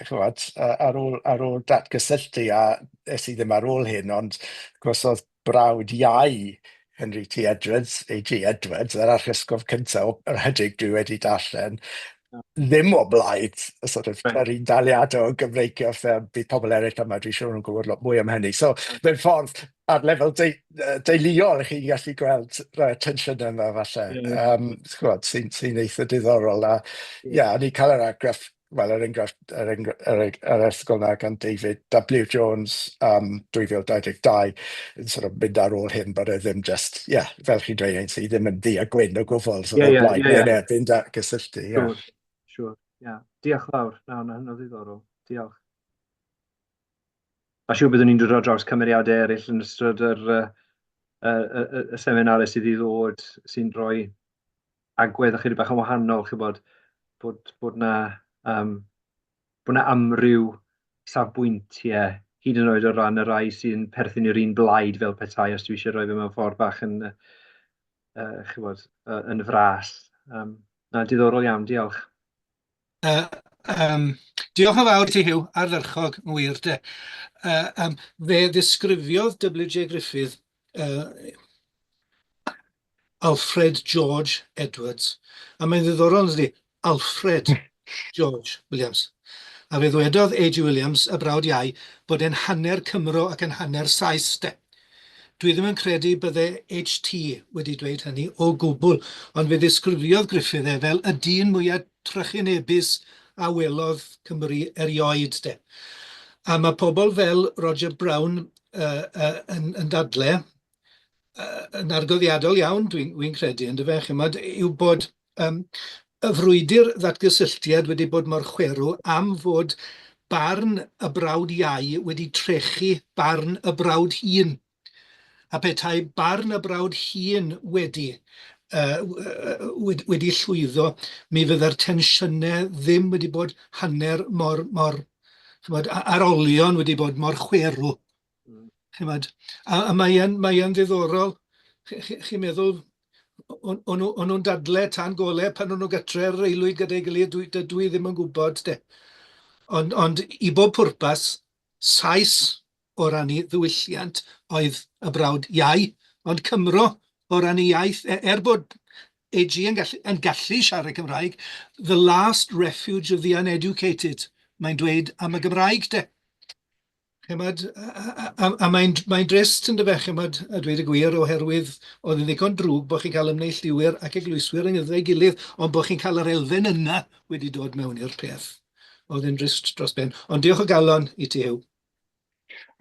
ch'mod, ar ôl, ar ôl datgysylltu, a es i ddim ar ôl hyn, ond wrth gwrs oedd brawd iau Henry T Edwards, A.G. Edwards, yr archesgob cyntaf, yr ychydig dwi wedi darllen, ddim o blaid y sort of yr un daliadau o Gymreigio, fe bydd pobl eraill yma, dwi'n siŵr yn gwybod lot mwy am hynny. So, mewn ffordd, ar lefel de deuluol, chi'n gallu gweld rhai tensiynau yma falle, ch'mod, sy'n sy eitha diddorol. A ie, yeah, o'n i'n cael yr argraff, wel, er enghraifft, yr, yr, yr erthygl 'na gan David W Jones um, 2022 yn sort of mynd ar ôl hyn, bod e ddim just, ie, yeah, fel chi'n dweud, ein sydd ddim yn ddu a gwyn o gwbl, so yeah, yeah, blaid yeah, yeah. erbyn datgysylltu. Yeah. Siŵr, siŵr, ie. Yeah. Diolch fawr, na, na, hynny ddiddorol. Diolch. A siŵr byddwn ni'n dod ar draws cymeriadau eraill yn ystod yr, y, y, y, y seminarau sydd i ddod sy'n rhoi agwedd ychydig bach yn wahanol, chibod, bod, bod 'na, um, bod 'na amryw safbwyntiau, hyd yn oed o ran y rai sy'n perthyn i'r un blaid fel petai, os dwi eisiau rhoi fe mewn ffordd bach yn, chibod, yn fras. Na, diddorol iawn, diolch. Diolch yn fawr i ti Huw, ardderchog yn wir de. Fe ddisgrifiodd W.J. Griffith Alfred George Edwards, a mae'n ddiddorol yn dydi, Alfred George Williams. A fe ddwedodd A.G. Williams, y brawd iau, bod e'n hanner Cymro ac yn hanner Sais de. Dwi ddim yn credu bydde HT wedi dweud hynny o gwbl, ond fe ddisgrifiodd Gruffydd e fel y dyn mwya trychinebus a welodd Cymru erioed de. A mae pobl fel Roger Brown yn, yn dadle, yn argyffiadol iawn, dwi'n dwi credu, yndyfe, chimod, yw bod y frwydr ddatgysylltiad wedi bod mor chwerw am fod barn y brawd iau wedi trechu barn y brawd hŷn. A petai barn y brawd hŷn wedi, wedi llwyddo, mi fydda'r tensiynau ddim wedi bod hanner mor, mor chimod, a'r olion wedi bod mor chwerw. Chimod, a mae'n mae yn ddiddorol, chi'n chi meddwl, o'n nhw'n dadle tan gole pan o'n nhw gytre ar yr aelwyd gyda'i gilydd, dwi, dydw i ddim yn gwybod de. Ond, ond i bob pwrpas, Sais o ran ei ddiwylliant oedd y brawd iau, ond Cymro o ran ei iaith, e, er bod AG yn gallu, yn gallu siarad Cymraeg, the last refuge of the uneducated, mae'n dweud am y Gymraeg de. Chimod, a, a, a mae'n mae drist yn dyfe, chimod, a dweud y gwir, oherwydd oedd yn ddigon drwg bod chi'n cael ymneilltuwyr ac eglwyswyr yng ei gilydd, ond bod chi'n cael yr elfen yna wedi dod mewn i'r peth. Oedd yn drist dros ben. Ond diolch o galon i ti, Huw.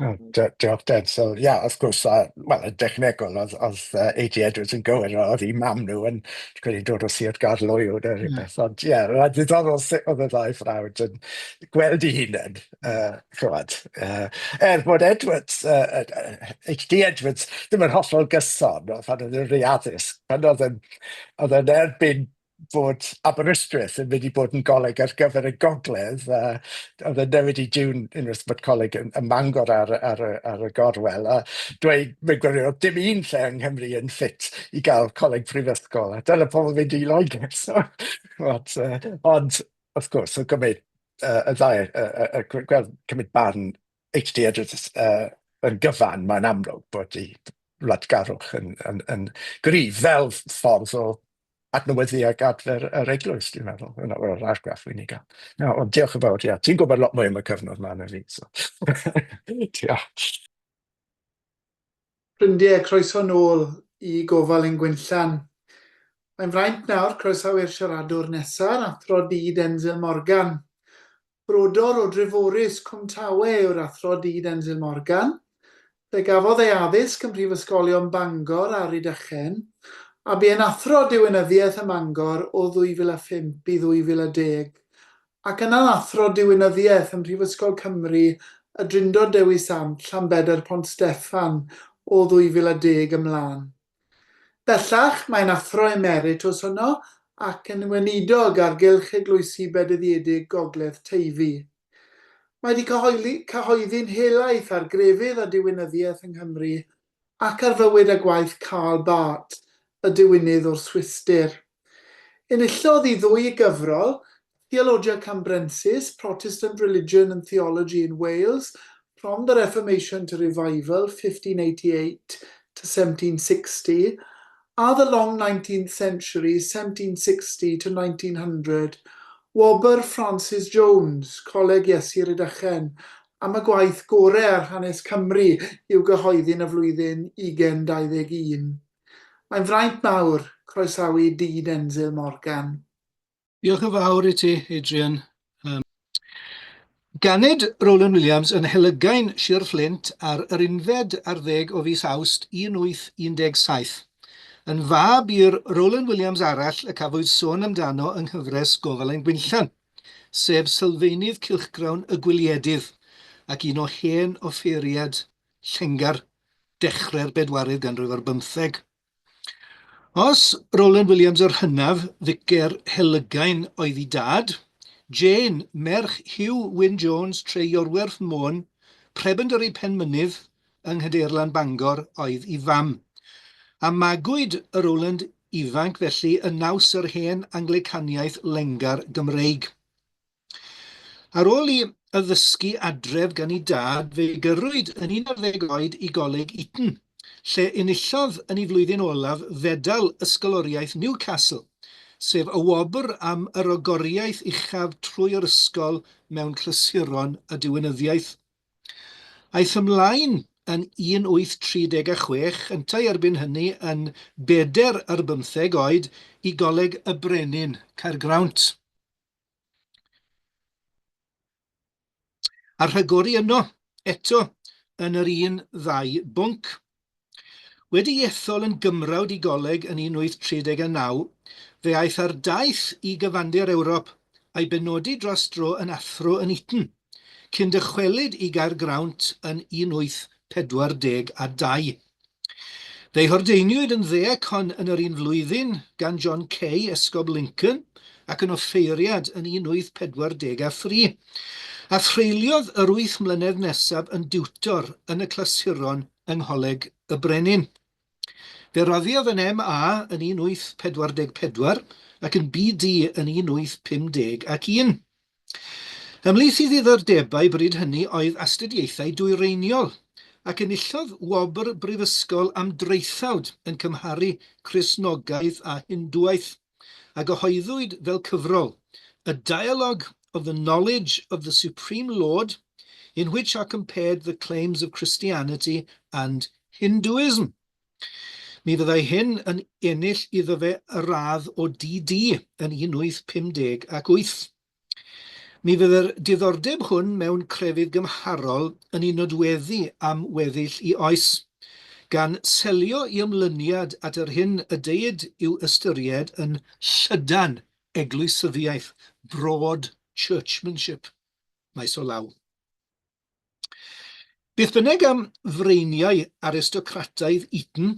Oh, diolch, Deb. So, ie, yeah, wrth gwrs, wel, yn dechnegol, oedd, oedd A.T. Edwards yn gywir, oedd ei mam nhw yn credu dod o Sir Gaerloyw neu rhywbeth. Ond, ie, yeah, mae'n diddorol sut oedd y ddau frawd yn gweld eu hunain, chymod. Er bod Edwards, H.D. Edwards, ddim yn hollol gyson, pan oedd yn rhy addysg, pan oedd yn, oedd yn erbyn bod Aberystwyth yn mynd i bod yn goleg ar gyfer y gogledd, a oedd e'n newid i diwn unwaith bod coleg yn, ym Mangor ar, ar, y, ar y gorwel, a dweud mewn gwirionedd, oedd dim un lle yng Nghymru yn ffit i gael coleg prifysgol, a dyna pobl fynd i Loegr. So, but, ond, wrth gwrs, oedd gymryd y ddau, gweld cymryd barn H.D. Edwards yn gyfan, mae'n amlwg bod ei wladgarwch yn, yn, yn gryf fel ffordd o adnewyddu ac adfer yr eglwys, dwi'n meddwl. Yna o'r argraff wy'n ei gael. No, ond diolch yn fawr, ia. Ti'n gwybod lot mwy am y cyfnod 'ma na fi, so. Diolch. Ffrindiau, croeso nôl i Gofal ein Gwinllan. Mae'n fraint nawr croesawu'r siaradwr nesaf, Athro D Denzil Morgan. Brodor o Dreforys, Cwm Tawe yw'r Athro D Denzil Morgan. Fe gafodd ei addysg ym Mhrifysgolion Bangor a Rhydychen, a bu yn athro diwinyddiaeth ym Mangor o 2005 i 2010, ac yna'n athro diwinyddiaeth ym Mhrifysgol Cymru Y Drindod Dewi Sant, Llanbedr Pont Steffan o 2010 ymlaen. Bellach, mae'n athro emeritws yno ac yn weinidog ar Gylch Eglwysi Bedyddiedig Gogledd Teifi. Mae wedi cyhoeddi'n helaeth ar grefydd a diwinyddiaeth yng Nghymru ac ar fywyd a gwaith Karl Barth, y diwinydd o'r Swistir. Enillodd ei ddwy gyfrol, Theologia Cambrensis, Protestant Religion and Theology in Wales, From the Reformation to Revival, 1588 to 1760, a The Long Nineteenth Century, 1760 to 1900, Wobr Francis Jones, Coleg Iesu Rhydychen, am y gwaith gorau ar hanes Cymru i'w gyhoeddi yn y flwyddyn 2021. Mae'n fraint mawr croesawu D Denzil Morgan. Diolch yn fawr i ti, Adrian. Um, ganed Roland Williams yn Helygain, Sir Fflint, ar yr unfed ar ddeg o fis Awst 1817. Yn fab i'r Roland Williams arall y cafwyd sôn amdano yng nghyfres Gofal ein Gwinllan, sef sylfaenydd cylchgrawn Y Gwyliedydd ac un o hen offeiriad Llengar dechrau'r bedwaredd ganrif ar bymtheg. Os Roland Williams yr hynaf, ficer Helygain oedd ei dad, Jane, merch Hugh Wyn Jones, Tre Iorwerth, Môn, prebendary Penmynydd yng Nghadeirlan Bangor oedd ei fam. A magwyd y Roland ifanc felly yn naws yr hen Anglicaniaeth lengar Gymreig. Ar ôl i addysgu adref gan ei dad, fe'i gyrrwyd yn 11 oed i Goleg Eton, lle enillodd yn ei flwyddyn olaf Fedal Ysgoloriaeth Newcastle, sef y wobr am y ragoriaeth uchaf trwy'r ysgol mewn clasuron a diwinyddiaeth. Aeth ymlaen yn 1836, yntau erbyn hynny yn bedair ar bymtheg oed, i Goleg y Brenin, Caergrawnt. A rhagori yno, eto, yn yr un ddau bwnc. Wedi ei ethol yn gymrawd i goleg yn 1839, fe aeth ar daith i gyfandir Ewrop a'i benodi dros dro yn athro yn Eton, cyn dychwelyd i Gaergrawnt yn 1842. Fe'i hordeiniwyd yn ddeacon yn yr un flwyddyn gan John Kay, Esgob Lincoln, ac yn offeiriad yn 1843, a threuliodd yr wyth mlynedd nesaf yn diwtor yn y clasuron yng Ngholeg y Brenin. Fe raddiodd yn MA yn 1844 ac yn BD yn 1851. Ymhlith ei ddiddordebau bryd hynny oedd astudiaethau dwyreiniol, ac enillodd wobr brifysgol am draethawd yn cymharu Cristnogaeth â Hindŵaeth, a gyhoeddwyd fel cyfrol, A Dialogue of the Knowledge of the Supreme Lord, in which are compared the claims of Christianity and Hinduism. Mi fyddai hyn yn ennill iddo fe y radd o DD yn 1858. Mi fydd yr diddordeb hwn mewn crefydd gymharol yn ei nodweddu am weddill i oes, gan selio i ymlyniad at yr hyn y deuid i'w ystyried yn llydan eglwysyddiaeth, broad churchmanship, maes o law. Beth bynnag am freiniau aristocrataidd Eton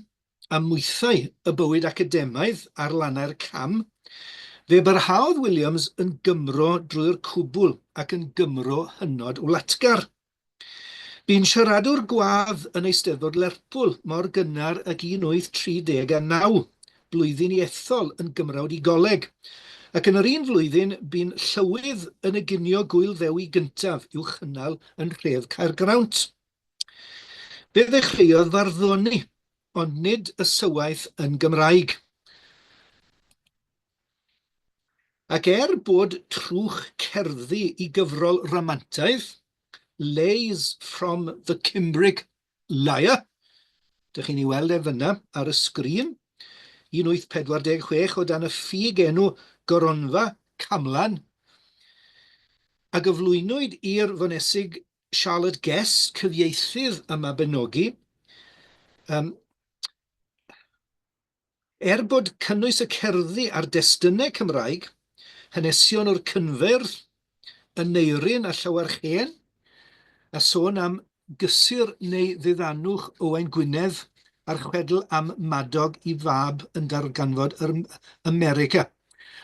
a mwythau y bywyd academaidd ar lannau'r Cam, fe barhaodd Williams yn Gymro drwy'r cwbl ac yn Gymro hynod wlatgar. Bu'n siaradwr gwadd yn Eisteddfod Lerpwl mor gynnar ag 1839, blwyddyn i ethol yn Gymrawd i Goleg, ac yn yr un flwyddyn bu'n llywydd yn y ginio Gŵyl Ddewi gyntaf i'w chynnal yn nhref Caergrawnt. Fe ddechreuodd farddoni, ond nid ysywaeth yn Gymraeg. Ac er bod trwch cerddi i gyfrol ramantaidd, Lays from the Cymbric Lyre, dych chi'n ei weld e fyna ar y sgrin, 1846 o dan y ffug enw Goronfa Camlan, a gyflwynwyd i'r Fonesig Charlotte Guest, cyfieithydd y Mabinogi. Um, Er bod cynnwys y cerddi ar destunau Cymraeg, hanesion o'r cynfeirdd, Aneurin a Llywarch Hen, a sôn am gysur neu ddiddanwch Owain Gwynedd a'r chwedl am Madog i fab yn darganfod yr America.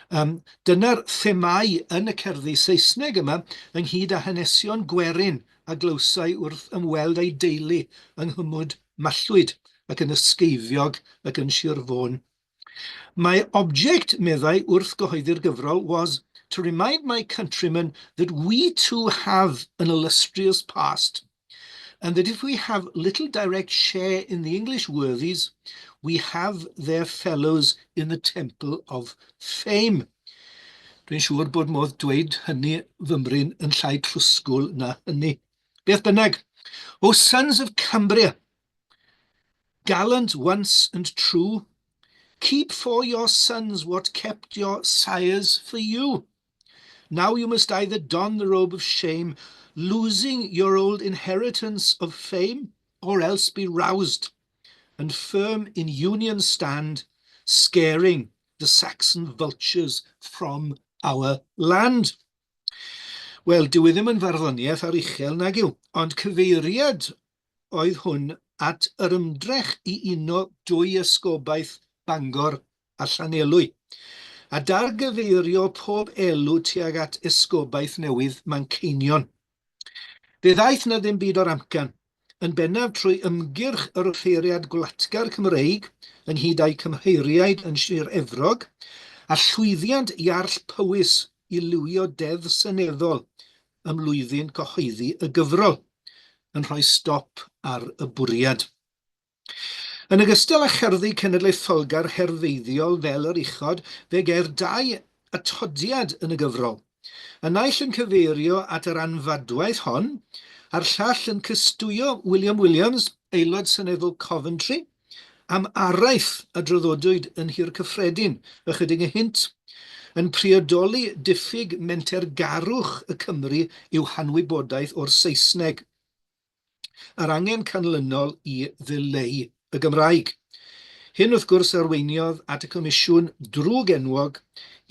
Um, dyna'r themâu yn y cerddi Saesneg yma, ynghyd â hanesion gwerin a glywsai wrth ymweld â'i deulu yng nghwmwd Mallwyd ac yn ysgeifiog ac yn Sir Fôn. My object, meddai wrth gyhoeddi'r gyfrol, was to remind my countrymen that we too have an illustrious past, and that if we have little direct share in the English worthies, we have their fellows in the temple of fame. Dwi'n siŵr bod modd dweud hynny fymryn yn llai trwsgwl na hynny. Beth bynnag, O sons of Cambria, gallant once and true, keep for your sons what kept your sires for you. Now you must either don the robe of shame, losing your old inheritance of fame, or else be roused and firm in union stand, scaring the Saxon vultures from our land. Wel, dyw e ddim yn farddoniaeth aruchel nag yw, ond cyfeiriad oedd hwn at yr ymdrech i uno dwy esgobaeth Bangor a Llanelwy, a dargyfeirio pob elw tuag at esgobaeth newydd Manceinion. Fe ddaeth 'na ddim byd o'r amcan, yn bennaf trwy ymgyrch yr offeiriad gwlatgar Cymreig ynghyd â'u cymheiriaid yn Sir Efrog, a llwyddiant Iarll Powys i lywio deddf seneddol ym mlwyddyn cyhoeddi y gyfrol, yn rhoi stop ar y bwriad. Yn ogystal â cherddi cenedlaetholgar herfeiddiol fel yr uchod, fe geir dau atodiad yn y gyfrol, y naill yn cyfeirio at yr anfadwaith hon, a'r llall yn cystwyo William Williams, Aelod Seneddol Coventry, am araith a draddodwyd yn Nhŷ'r Cyffredin ychydig ynghynt, yn priodoli diffyg mentergarwch y Cymry i'w hanwybodaeth o'r Saesneg. Yr angen canlynol i ddileu y Gymraeg. Hyn wrth gwrs arweiniodd at y Comisiwn drwg enwog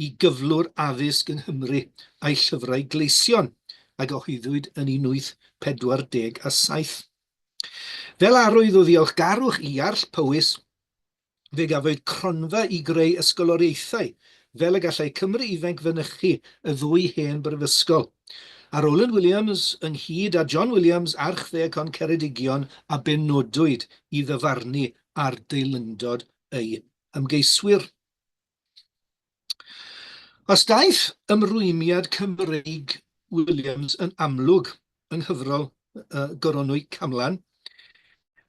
i gyflwr addysg yng Nghymru a'i llyfrau gleision a gyhoeddwyd yn 1847. Fel arwydd o ddiolchgarwch i Iarll Powys, Fe gafwyd cronfa i greu ysgoloriaethau fel y gallai Cymry ifainc fynychu y ddwy hen brifysgol. A Rowland Williams, ynghyd â John Williams, Archddeacon Ceredigion a benodwyd i ddyfarnu ar deilyngdod ei hymgeiswyr. Os daeth ymrwymiad Cymreig Williams yn amlwg yng nghyfrol Goronwy Camlan,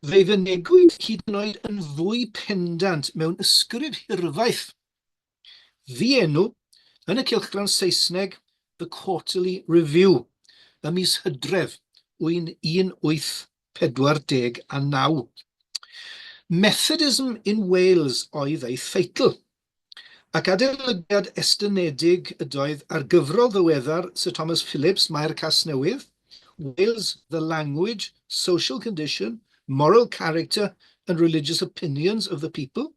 fe'i fynegwyd hyd yn oed yn fwy pendant mewn ysgrif hirfaith ddienw yn y cylchgrawn Saesneg The Quarterly Review ym mis Hydref 1849. Methodism in Wales oedd ei theitl. Ac adolygiad estynedig ydoedd ar gyfrol ddiweddar Sir Thomas Phillips, Maer Casnewydd, Wales, The Language, Social Condition, Moral Character and Religious Opinions of the People.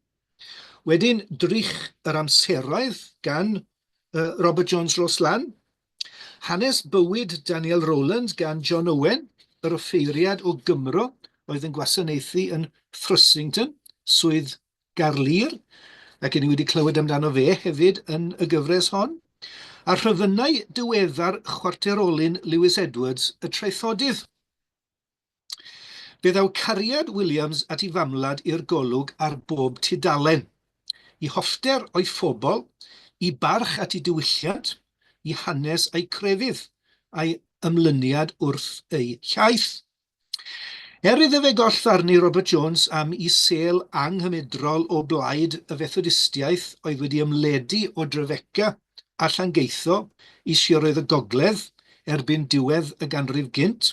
Wedyn Drych yr Amseroedd gan Robert Jones Rhos Lan, Hanes bywyd Daniel Rowland gan John Owen, yr offeiriad o Gymro oedd yn gwasanaethu yn Thrussington, Swydd Gaerlŷr, ac 'yn ni wedi clywed amdano fe hefyd yn y gyfres hon, a rhyfynnau diweddar chwarterolyn Lewis Edwards, y traethodydd. Fe ddaw cariad Williams at ei famwlad i'r golwg ar bob tudalen. I hoffter o'i phobl, i barch at ei diwylliant, i hanes a'i crefydd, a'i ymlyniad wrth ei hiaith. Er iddo fe gollfarnu Robert Jones am i sêl anghymedrol o blaid y Fethodistiaeth oedd wedi ymledu o Drefeca a Llangeitho i siroedd y Gogledd erbyn diwedd y ganrif gynt,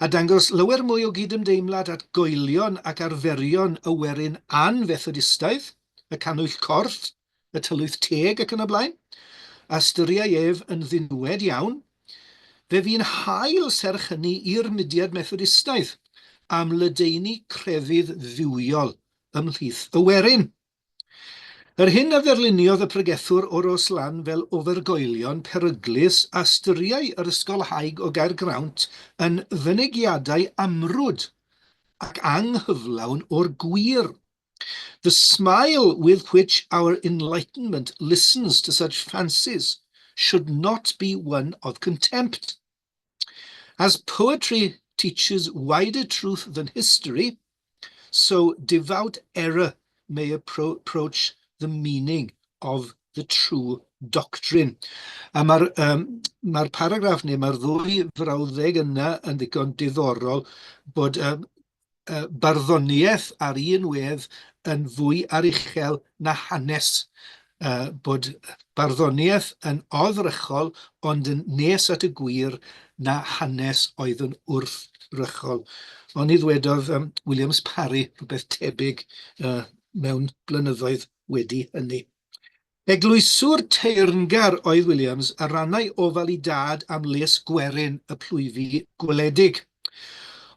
a dangos lawer mwy o gydymdeimlad at goelion ac arferion y werin an-Fethodistaidd, y cannwyll corff, y tylwyth teg ac yn y blaen, a ystyriai ef yn ddiniwed iawn, fe fu'n hael serch hynny i'r mudiad Methodistaidd am ledaenu crefydd dduwiol ymhlith y werin. Yr hyn a dderluniodd y pregethwr o Ros Lan fel ofergoelion peryglus a ystyriai yr ysgolhaig o Gaergrawnt yn fynegiadau amrwd ac anghyflawn o'r gwir. The smile with which our enlightenment listens to such fancies should not be one of contempt. As poetry teaches wider truth than history, so devout error may approach the meaning of the true doctrine. A mae'r um, mae paragraff neu mae'r ddwy frawddeg yna yn ddigon diddorol bod um, barddoniaeth ar un wedd yn fwy aruchel na hanes, bod barddoniaeth yn oddrychol ond yn nes at y gwir na hanes oedd yn wrthrychol. Oni ddwedodd um, Williams Parry rhywbeth tebyg uh, mewn blynyddoedd wedi hynny. Eglwyswr teyrngar oedd Williams a rannai ofal ei dad am les gwerin y plwyfi gwledig.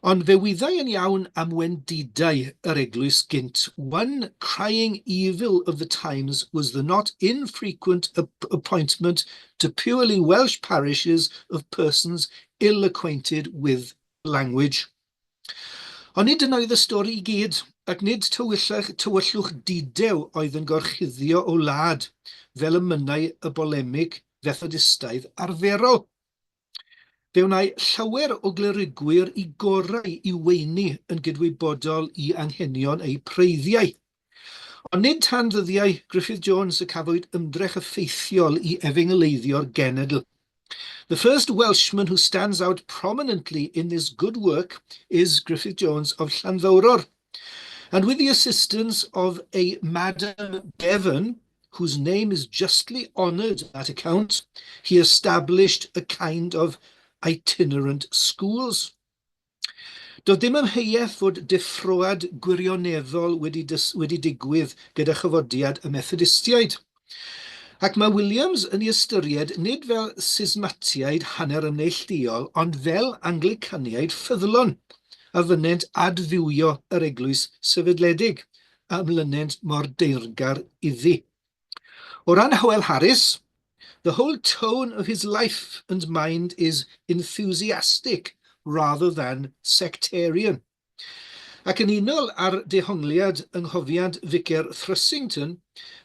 Ond fe wyddai yn iawn am wendidau yr eglwys gynt. One crying evil of the times was the not infrequent appointment to purely Welsh parishes of persons ill-acquainted with the language. Ond nid dyna oedd y stori i gyd, ac nid tywyllach, tywyllwch dudew oedd yn gorchuddio o wlad, fel y mynnai y bolemig Fethodistaidd arferol. Fe wnâi llawer o glerigwyr i gorau i weini yn gydwybodol i anghenion eu preiddiau. Ond nid tan ddyddiau Griffith Jones y cafwyd ymdrech effeithiol i efengyleiddio'r genedl. The first Welshman who stands out prominently in this good work is Griffith Jones of Llanddowror. And with the assistance of a Madam Bevan, whose name is justly honoured on that account, he established a kind of itinerant schools. Doedd dim amheuaeth fod deffroad gwirioneddol wedi, wedi digwydd gyda chyfodiad y Methodistiaid. Ac mae Williams yn ei ystyried nid fel sismatiaid hanner ymneillduol, ond fel Anglicaniaid ffyddlon a fynnent adfywio yr eglwys sefydledig, a ymlynent mor deyrngar iddi. O ran Howell Harris, the whole tone of his life and mind is enthusiastic rather than sectarian. Ac yn unol â'r dehongliad yng nghofiant Ficer Thrussington,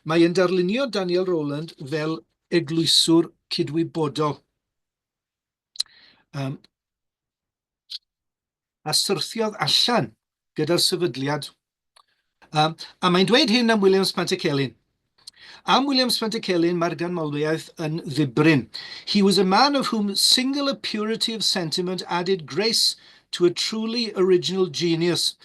mae yn darlunio Daniel Rowland fel eglwyswr cydwybodol. Um, a syrthiodd allan gyda'r sefydliad. Um, a mae'n dweud hyn am Williams Pantycelyn. Am Williams Pantycelyn, mae'r ganmoliaeth yn ddibrin. He was a man of whom singular purity of sentiment added grace to a truly original genius.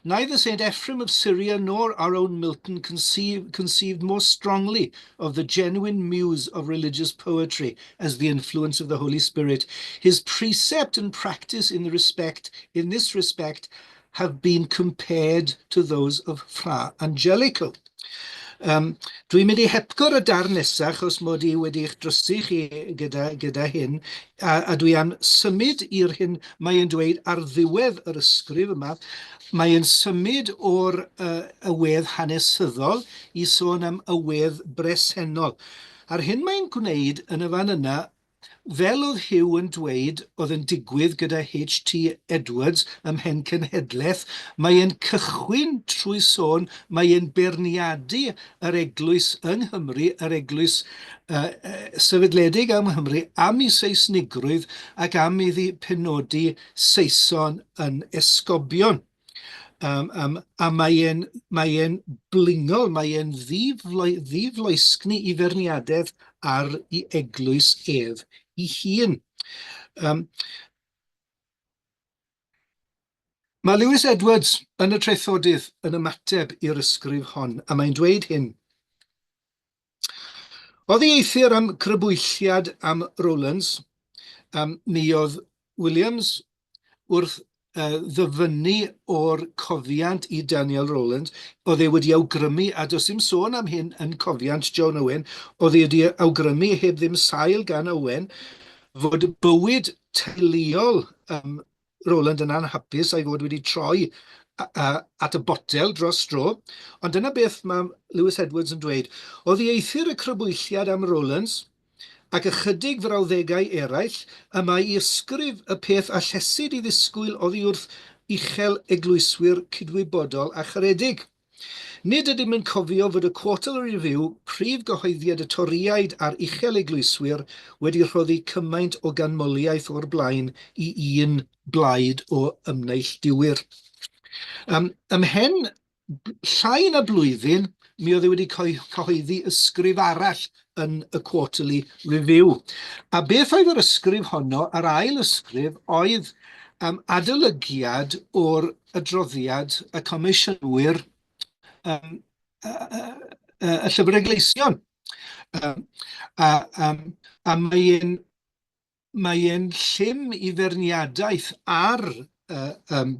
Neither St. Ephrem of Syria nor our own Milton conceived more strongly of the genuine muse of religious poetry as the influence of the Holy Spirit. His precept and practice in the respect in this respect have been compared to those of Fra Angelico. Um, dwi'n mynd i hepgor y darn nesaf, achos mod i wedi eich drysu chi gyda, gyda hyn, a, a dwi am symud i'r hyn mae e'n dweud ar ddiwedd yr ysgrif yma. Mae e'n symud o'r uh, y wedd hanesyddol i sôn am y wedd bresennol. A'r hyn mae'n gwneud yn y fan yna Fel oedd Huw yn dweud oedd yn digwydd gyda HT Edwards ym mhen cenhedlaeth, mae e'n cychwyn trwy sôn, mae e'n beirniadu yr eglwys yng Nghymru, yr eglwys uh, sefydledig yng Nghymru, am ei Seisnigrwydd ac am iddi penodi Saeson yn esgobion. Um, um, a mae e'n mae e'n blingol, mae e'n ddifloesgni i ferniadaeth ar ei eglwys ef ei hun. Um, mae Lewis Edwards yn y Traethodydd yn ymateb i'r ysgrif hon, a mae'n dweud hyn. Oddi eithr am crybwylliad am Rowlands, um, mi oedd Williams wrth uh, ddyfynnu o'r cofiant i Daniel Rowlands, oedd e wedi awgrymu, a does dim sôn am hyn yn cofiant John Owen, oedd e wedi awgrymu heb ddim sail gan Owen, fod bywyd teuluol um, Roland yn anhapus a'i fod wedi troi at y botel dros dro, ond dyna beth mae Lewis Edwards yn dweud. Oddieithr y crybwylliad am Rowlands, ac ychydig frawddegau eraill, y mae i ysgrif y peth allesid i ddisgwyl oddi wrth uchel eglwyswyr cydwybodol a charedig. Nid ydym yn cofio fod y Quarterly Review, prif gyhoeddiad y Torïaid a'r uchel eglwyswyr, wedi rhoddi cymaint o ganmoliaeth o'r blaen i un blaid o ymneillduwyr. Um, ymhen llai na blwyddyn, mi oedd e wedi cyhoeddi ysgrif arall yn y Quarterly Review. A beth oedd yr ysgrif honno? Yr ail ysgrif oedd um, adolygiad o'r adroddiad y comisiynwyr um, y, y, y Llyfr y Gleision. Um, a, um, a mae'n mae e'n llym i feirniadaeth ar uh, um,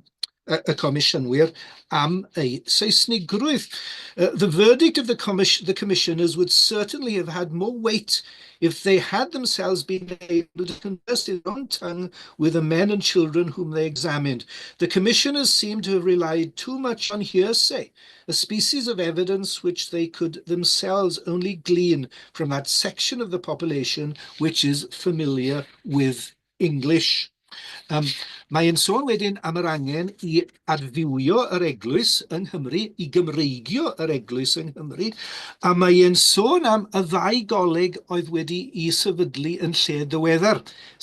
y, y comisiynwyr am ei Seisnigrwydd. The verdict of the, commis the commissioners would certainly have had more weight if they had themselves been able to converse in their own tongue with the men and children whom they examined. The commissioners seem to have relied too much on hearsay, a species of evidence which they could themselves only glean from that section of the population which is familiar with English. Um, mae e'n sôn wedyn am yr angen i adfywio yr eglwys yng Nghymru, i Gymreigio yr eglwys yng Nghymru, a mae e'n sôn am y ddau goleg oedd wedi i sefydlu yn lle ddiweddar,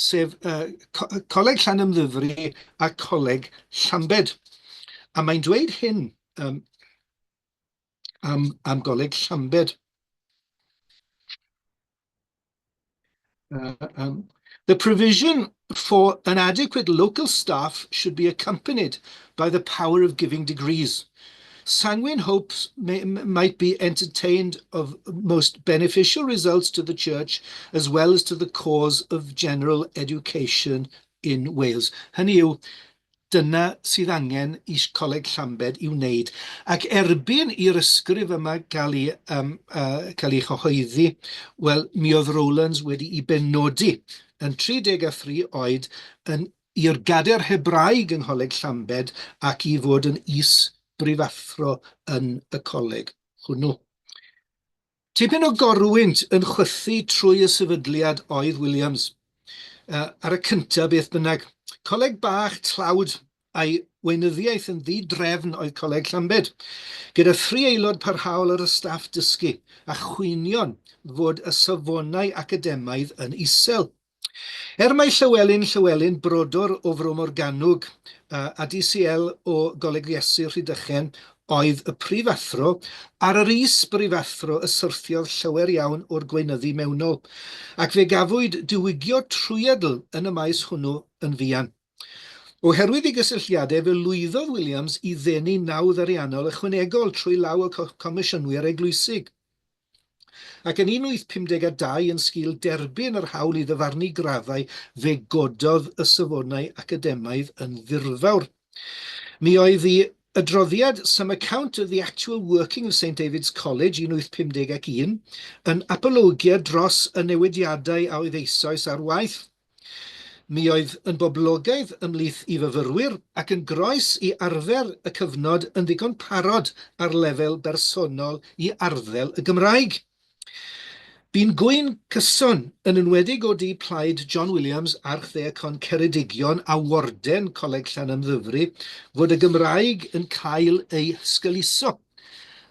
sef uh, Coleg Llanymddyfri a Coleg Llambed. A mae'n dweud hyn um, am, am Goleg Llambed. The provision for an adequate local staff should be accompanied by the power of giving degrees. Sanguine hopes might be entertained of most beneficial results to the church as well as to the cause of general education in Wales. Hynny yw, Dyna sydd angen i Coleg Llambed i wneud. Ac erbyn i'r ysgrif yma gael ei, um, uh, cael ei chyhoeddi, wel, mi oedd Rowlands wedi'i benodi yn 33 oed yn i'r gader Hebraeg yng Ngholeg Llambed ac i fod yn is-brifathro yn y coleg hwnnw. Tipyn o gorwynt yn chwythu trwy y sefydliad oedd Williams. Uh, ar y cyntaf beth bynnag. Coleg bach tlawd a'i weinyddiaeth yn ddi-drefn oedd Coleg Llambed, gyda thri aelod parhaol ar y staff dysgu, a chwynion fod y safonau academaidd yn isel. Er mai Llywelyn Llywelyn, brodor o Fro Morgannwg a DCL o Goleg Iesu Rhydychen oedd y prifathro, ar yr is-brifathro y syrthiodd llawer iawn o'r gweinyddu mewnol, ac fe gafwyd diwygio trwyadl yn y maes hwnnw yn fuan. Oherwydd ei gysylltiadau, fe lwyddodd Williams i ddenu nawdd ariannol ychwanegol trwy law y Comisiynwyr Eglwysig. Ac yn 1852, yn sgil derbyn yr hawl i ddyfarnu graddau, fe gododd y safonau academaidd yn ddirfawr. Mi oedd i adroddiad Some Account of the Actual Working of St David's College 1851 yn apologia dros y newidiadau a oedd eisoes ar waith. Mi oedd yn boblogaidd ymhlith i fyfyrwyr ac yn groes i arfer y cyfnod yn ddigon parod ar lefel bersonol i arddel y Gymraeg. Bu'n gwyn cyson, yn enwedig o du plaid John Williams, Archddeacon Ceredigion a Warden Coleg Llanymddyfri, fod y Gymraeg yn cael ei hysgelyso.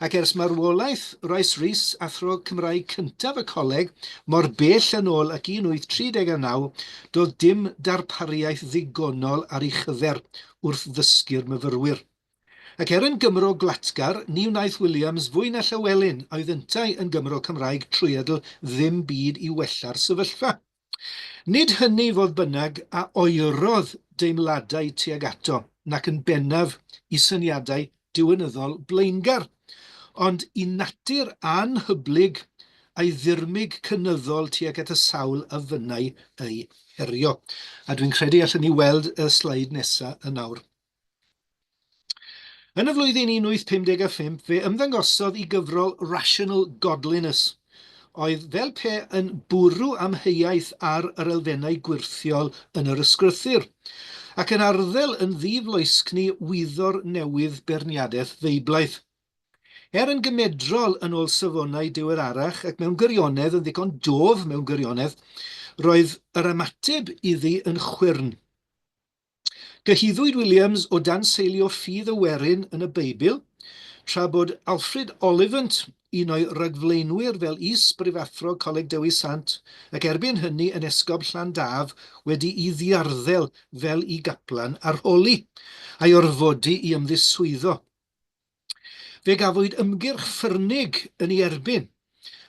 Ac ers marwolaeth Rice Rees, athro Cymraeg cyntaf y coleg, mor bell yn ôl ac 1839, doedd dim darpariaeth ddigonol ar ei chyfer wrth ddysgu'r myfyrwyr. Ac er yn Gymro gwlatgar, ni wnaeth Williams fwy na Llywelyn, a oedd yntau yn Gymro Cymraeg trwyadl, ddim byd i wella'r sefyllfa. Nid hynny, fodd bynnag, a oerodd deimladau tuag ato, nac yn bennaf i syniadau diwinyddol blaengar, ond i natur anhyblyg a'i ddirmyg cynyddol tuag at y sawl a fynnai ei herio. A dwi'n credu allwn ni weld y sleid nesa yn awr. Yn y flwyddyn 1855 fe ymddangosodd i gyfrol Rational Godliness, oedd fel pe yn bwrw amheuaeth ar yr elfennau gwyrthiol yn yr ysgrythur, ac yn arddel yn ddi-floesgni wyddor newydd beirniadaeth Feiblaidd. Er yn gymedrol yn ôl safonau diweddarach ac mewn gwirionedd yn ddigon dof mewn gwirionedd, roedd yr ymateb iddi yn chwyrn. Cyhuddwyd Williams o danseilio ffydd y werin yn y Beibl, tra bod Alfred Ollivant, un o'i ragflaenwyr fel is-brifathro Coleg Dewi Sant ac erbyn hynny yn esgob Llandaf, wedi'i ddiarddel fel i gaplan arholi, a'i orfodi i ymddiswyddo. Fe gafwyd ymgyrch ffyrnig yn ei erbyn,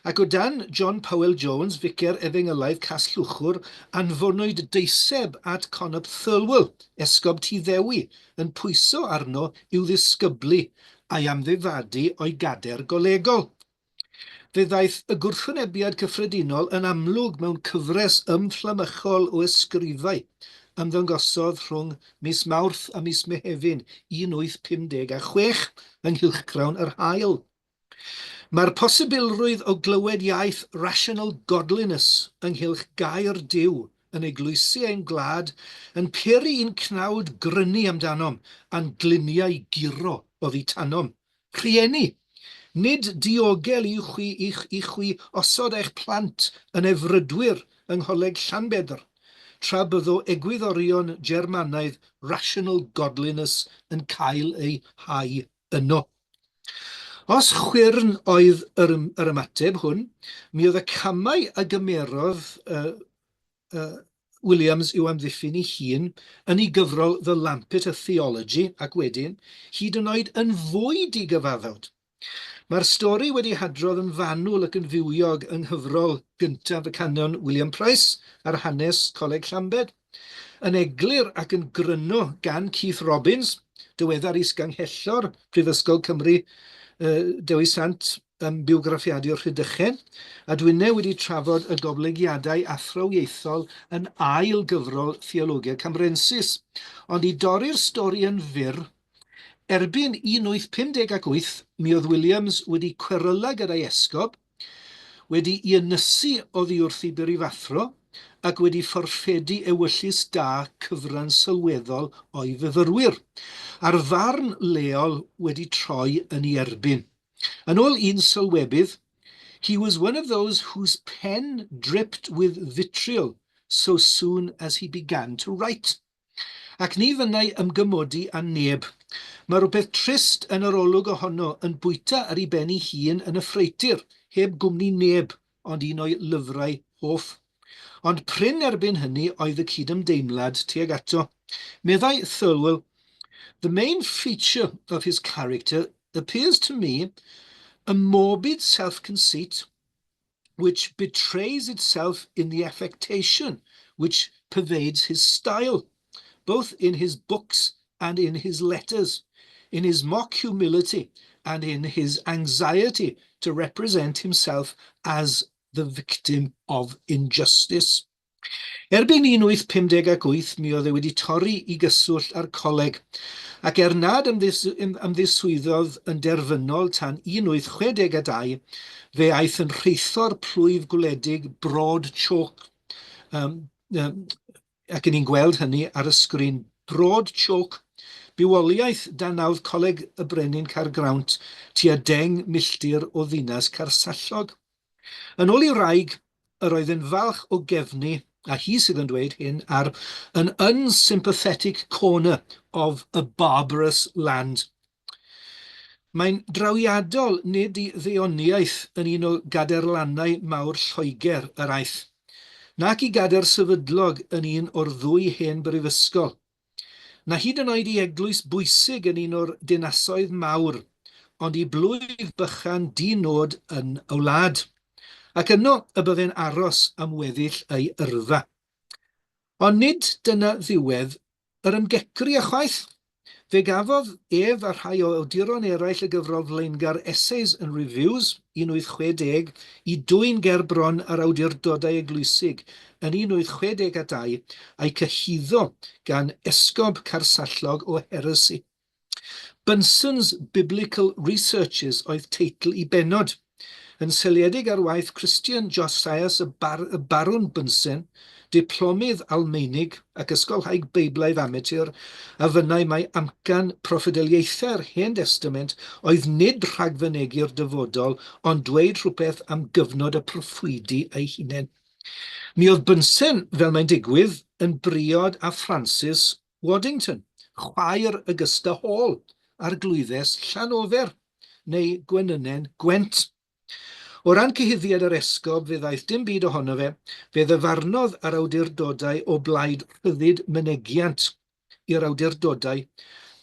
ac o dan John Powell Jones, ficer efengylaidd Casllwchwr, anfonwyd deiseb at Connop Thirlwell, esgob Tŷ Ddewi, yn pwyso arno i'w ddisgyblu a'i amddifadu o'i gader golegol. Fe ddaeth y gwrthwynebiad cyffredinol yn amlwg mewn cyfres ymfflamychol o ysgrifau ymddangosodd rhwng mis Mawrth a mis Mehefin 1856 yng nghylchgrawn Yr Haul. Mae'r posibilrwydd o glywed iaith rational godliness ynghylch gair Duw yn eglwysi ein gwlad yn peri i'n cnawd grynu amdanom a'n gliniau guro oddi tanom. Rhieni, nid diogel i chwi i chwi osod eich plant yn efrydwyr yng Ngholeg Llanbedr, tra byddo egwyddorion Germanaidd rational godliness yn cael eu hau yno. Os chwyrn oedd yr, yr ymateb hwn, mi oedd y camau a gymerodd uh, Williams i'w amddiffyn ei hun yn ei gyfrol The Lampeter Theology ac wedyn, hyd yn oed yn fwy digyfaddawd. Mae'r stori wedi hadrodd yn fanwl ac yn fywiog yng nghyfrol gyntaf y Canon William Price ar hanes Coleg Llambed. Yn eglur ac yn gryno gan Keith Robbins, diweddar is-ganghellor Prifysgol Cymru Dewi Sant ym Bywgraffiadur Rhydychen, a dwinne wedi trafod y goblygiadau athrawiaethol yn ail gyfrol Theologia Cambrensis. Ond i dorri'r stori yn fyr, erbyn 1858 mi oedd Williams wedi cweryla gyda'i esgob, wedi'i ynysu oddi wrth ei brifathro, ac wedi fforffedu ewyllys da cyfran sylweddol o'i fyfyrwyr, a'r farn leol wedi troi yn ei erbyn. Yn ôl un sylwebydd, he was one of those whose pen dripped with vitriol so soon as he began to write. Ac ni fynnai ymgymodi â neb. Mae rhywbeth trist yn yr olwg ohono yn bwyta ar ei ben ei hun yn y ffreutur, heb gwmni neb ond un o'i lyfrau hoff. Ond prin erbyn hynny oedd y cydymdeimlad tuag ato. Meddai Thirlwell, The main feature of his character appears to me a morbid self-conceit which betrays itself in the affectation which pervades his style, both in his books and in his letters, in his mock humility and in his anxiety to represent himself as the victim of injustice. Erbyn 1858 mi oedd e wedi torri i gyswllt â'r coleg, ac er nad ymddiswyddodd yn derfynol tan 1862, fe aeth yn rheithor plwyf gwledig Broad Chalke, um, um, ac 'yn ni'n gweld hynny ar y sgrin, Broad Chalke, bywoliaeth dan nawdd Coleg y Brenin Caergrawnt, tua 10 milltir o ddinas Caersallog. Yn ôl ei wraig, yr oedd yn falch o gefnu, a hi sydd yn dweud hyn, ar an unsympathetic corner of a barbarous land. Mae'n drawiadol nid i ddeoniaeth yn un o gaderlannau mawr Lloegr yr aeth, nac i gader sefydlog yn un o'r ddwy hen brifysgol. Na hyd yn oed i eglwys bwysig yn un o'r dinasoedd mawr, ond i blwyf bychan di-nod yn y wlad. Ac yno y bydde'n aros am weddill ei yrfa. Ond nid dyna ddiwedd yr ymgecru ychwaith. Fe gafodd ef a rhai o awduron eraill y gyfrol flaengar Essays and Reviews, 1860, i dwyn ger bron yr awdurdodau eglwysig yn 1862, a'u cyhuddo gan esgob Caersallog o heresi. Bunsen's Biblical Researches oedd teitl i bennod. Yn seiliedig ar waith Christian Josias y, Bar y Barwn Bunsen, diplomydd Almaenig ac ysgolhaig Beiblaidd amatur, a fynnai mai amcan proffwydoliaethau'r Hen Destament oedd nid rhagfynegi'r dyfodol ond dweud rhywbeth am gyfnod y proffwydi eu hunain. Mi oedd Bunsen, fel mae'n digwydd, yn briod â Francis Waddington, chwaer Augusta Hall, arglwyddes Llanofer, neu Gwenynen Gwent. O ran cyhuddiad yr esgob, fe ddaeth dim byd ohono fe, fe ddyfarnodd yr awdurdodau o blaid rhyddid mynegiant i'r awdurdodau,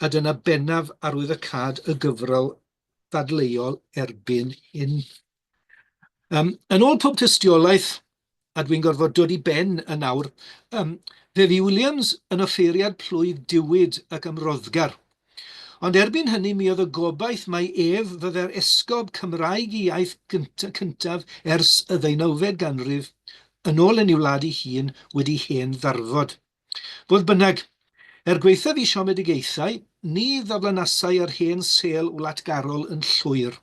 a dyna bennaf arwyddocâd y gyfrol ddadleuol erbyn hyn. Um, yn ôl pob tystiolaeth, a dwi'n gorfod dod i ben yn awr, um, fe fu Williams yn offeiriad plwyf diwyd ac ymroddgar. Ond erbyn hynny mi oedd y gobaith mai ef fydde'r esgob Cymraeg i iaith cyntaf ers y ddeunawfed ganrif yn ôl yn ei wlad ei hun wedi hen ddarfod. Fodd bynnag, er gwaethaf ei siomedigaethau, ni ddiflanasai yr hen sêl wlatgarol yn llwyr.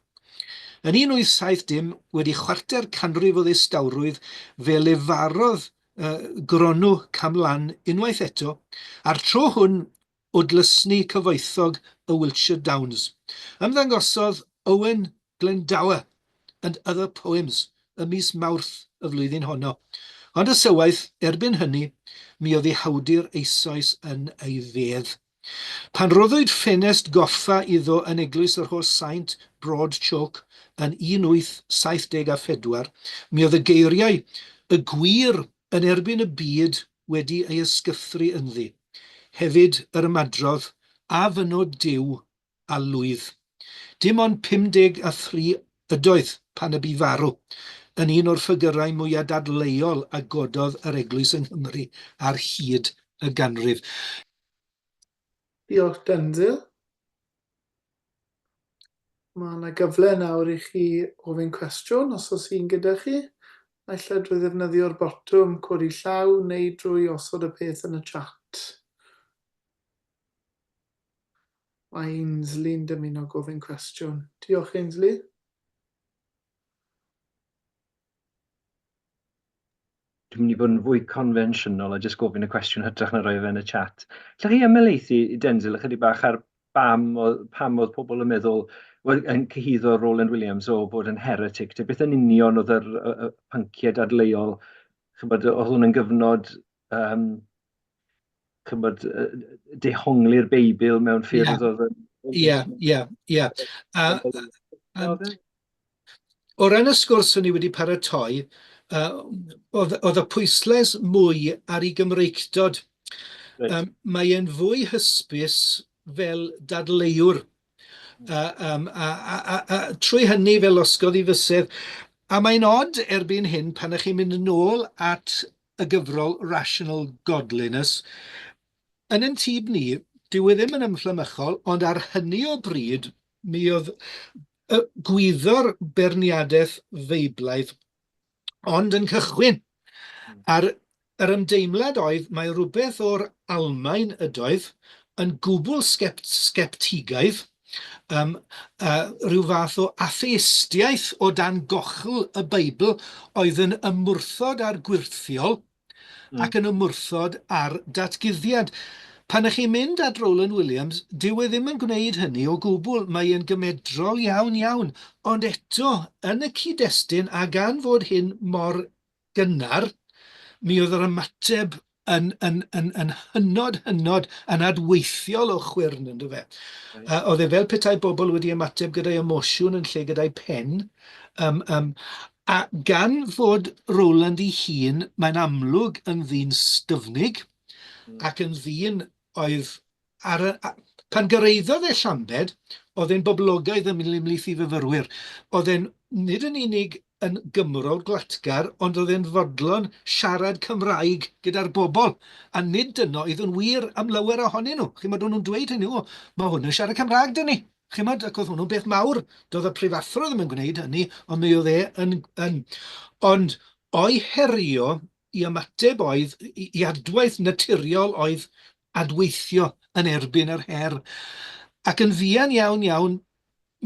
Yn 1870, wedi chwarter canrif o ddistawrwydd, fe lefarodd uh, Gronw Camlan unwaith eto, a'r tro hwn o dlysni cyfoethog y Wiltshire Downs. Ymddangosodd Owen Glendower and Other Poems ym mis Mawrth y flwyddyn honno. Ond ysywaeth, erbyn hynny, mi oedd ei hawdur eisoes yn ei fedd. Pan roddwyd ffenest goffa iddo yn Eglwys yr Holl Saint, Broad Chalke, yn 1874, mi oedd y geiriau 'Y gwir yn erbyn y byd' wedi ei ysgythru ynddi. Hefyd yr ymadrodd 'A fynno Duw a lwydd. Dim ond 53 ydoedd pan y bu farw, yn un o'r ffigyrau mwyaf dadleuol a gododd yr Eglwys yng Nghymru ar hyd y ganrif. Diolch Denzil. Mae yna gyfle nawr i chi ofyn cwestiwn os oes un gyda chi, naill ai drwy ddefnyddio'r botwm codi llaw neu drwy osod y peth yn y chat. Mae Ainsley'n dymuno gofyn cwestiwn. Diolch, Ainsley. Dwi'n mynd i fod yn fwy confensiynol a jyst gofyn y cwestiwn hytrach na rhoi fe yn y chat. Lle chi ymhelaethu, Denzil, ychydig bach ar bam oedd, pam oedd pobl yn meddwl, wel, yn cyhuddo Roland Williams o fod yn heretic, te beth yn union oedd yr y, y pynciau dadleuol, chybod, oedd hwn yn gyfnod um, chybod, dehongli'r Beibl mewn ffyrdd yeah. oedd yn... Ie, ie, ie. O ran y sgwrs o'n i wedi paratoi, uh, oedd, oedd y pwyslais mwy ar ei Gymreictod. Right. Um, mae e'n fwy hysbys fel dadleuwr. Uh, um, a, a, a, a, trwy hynny fe losgodd i fysedd. A mae'n od erbyn hyn pan ych chi'n mynd yn ôl at y gyfrol Rational Godliness, yn ein tyb ni, dyw e ddim yn ymfflamychol, ond ar hynny o bryd, mi oedd y gwyddor beirniadaeth Feiblaidd ond yn cychwyn. Hmm. A'r Yr ymdeimlad oedd mai rhywbeth o'r Almaen ydoedd, yn gwbl sgeptigaidd, um, uh, rhyw fath o atheistiaeth o dan gochl y Beibl oedd yn ymwrthod â'r gwyrthiol ac yn ymwrthod â'r datguddiad. Pan ych chi'n mynd at Roland Williams, dyw e ddim yn gwneud hynny o gwbl, mae e'n gymedrol iawn iawn, ond eto, yn y cyd-destun, a gan fod hyn mor gynnar, mi oedd yr ymateb yn, yn, yn, yn hynod, hynod, yn adweithiol o chwyrn, ynddo fe. Right. Oedd e fel petai bobl wedi ymateb gyda'i emosiwn yn lle gyda'i pen. Um, um, a gan fod Roland ei hun, mae'n amlwg yn ddyn styfnig ac yn ddyn oedd ar y... Pan gyrhaeddodd e Llambed, oedd e'n boblogaidd ymhlith ei fyfyrwyr. Oedd e'n nid yn unig yn Gymro gwlatgar, ond oedd e'n fodlon siarad Cymraeg gyda'r bobl. A nid dyna oedd yn wir am lawer ohonyn nhw. Chimod, o'n nhw'n dweud hynny, o, mae hwn yn siarad Cymraeg 'da ni. Chimod, ac oedd hwnnw'n beth mawr. Doedd y prifathro ddim yn gwneud hynny, ond mi oedd e yn... yn. Ond o'i herio i ymateb oedd, i adwaith naturiol oedd adweithio yn erbyn yr her. Ac yn fuan iawn iawn,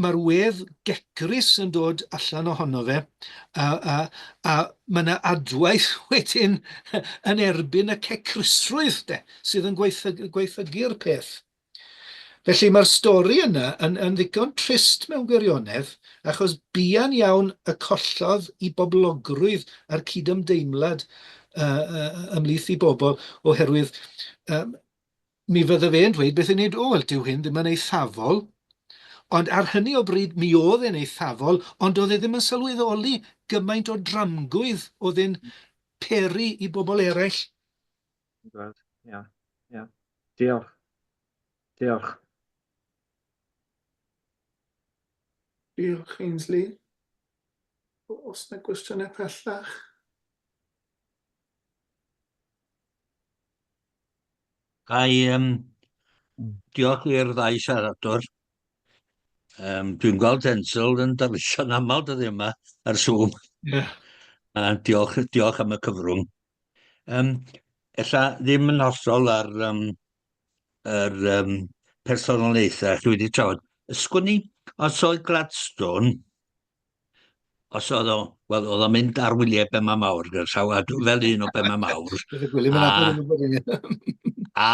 mae'r wedd gecrus yn dod allan ohono fe, a, a, a mae yna adwaith wedyn yn erbyn y cecrusrwydd de, sydd yn gwaethygu'r peth. Felly mae'r stori yna yn, yn ddigon trist mewn gwirionedd, achos buan iawn y collodd i boblogrwydd a'r cydymdeimlad uh, uh, ymhlith i bobl, oherwydd um, mi fydde fe'n dweud beth yn neud, o, wel, dyw hyn ddim yn eithafol, ond ar hynny o bryd mi oedd e'n eithafol, ond oedd e ddim yn sylweddoli gymaint o dramgwydd oedd e'n peri i bobl eraill. Gweld, ia, ia. Diolch. Diolch. Diolch, Ainsley. Os yna gwestiynau pellach? Ga i um, diolch i'r ddau siaradwr. Um, dwi'n gweld Denzel yn darlithio'n aml dyddiau yma ar Zoom. Yeah. A diolch, diolch am y cyfrwng. Um, ella ddim yn hollol ar um, yr um, personoliaethau chi wedi trafod. Ysgwn i, os oedd Gladstone, os oedd o, wel, oedd o'n mynd ar wyliau Bema Mawr gyda llaw, a fel un o Bema Mawr. a, a,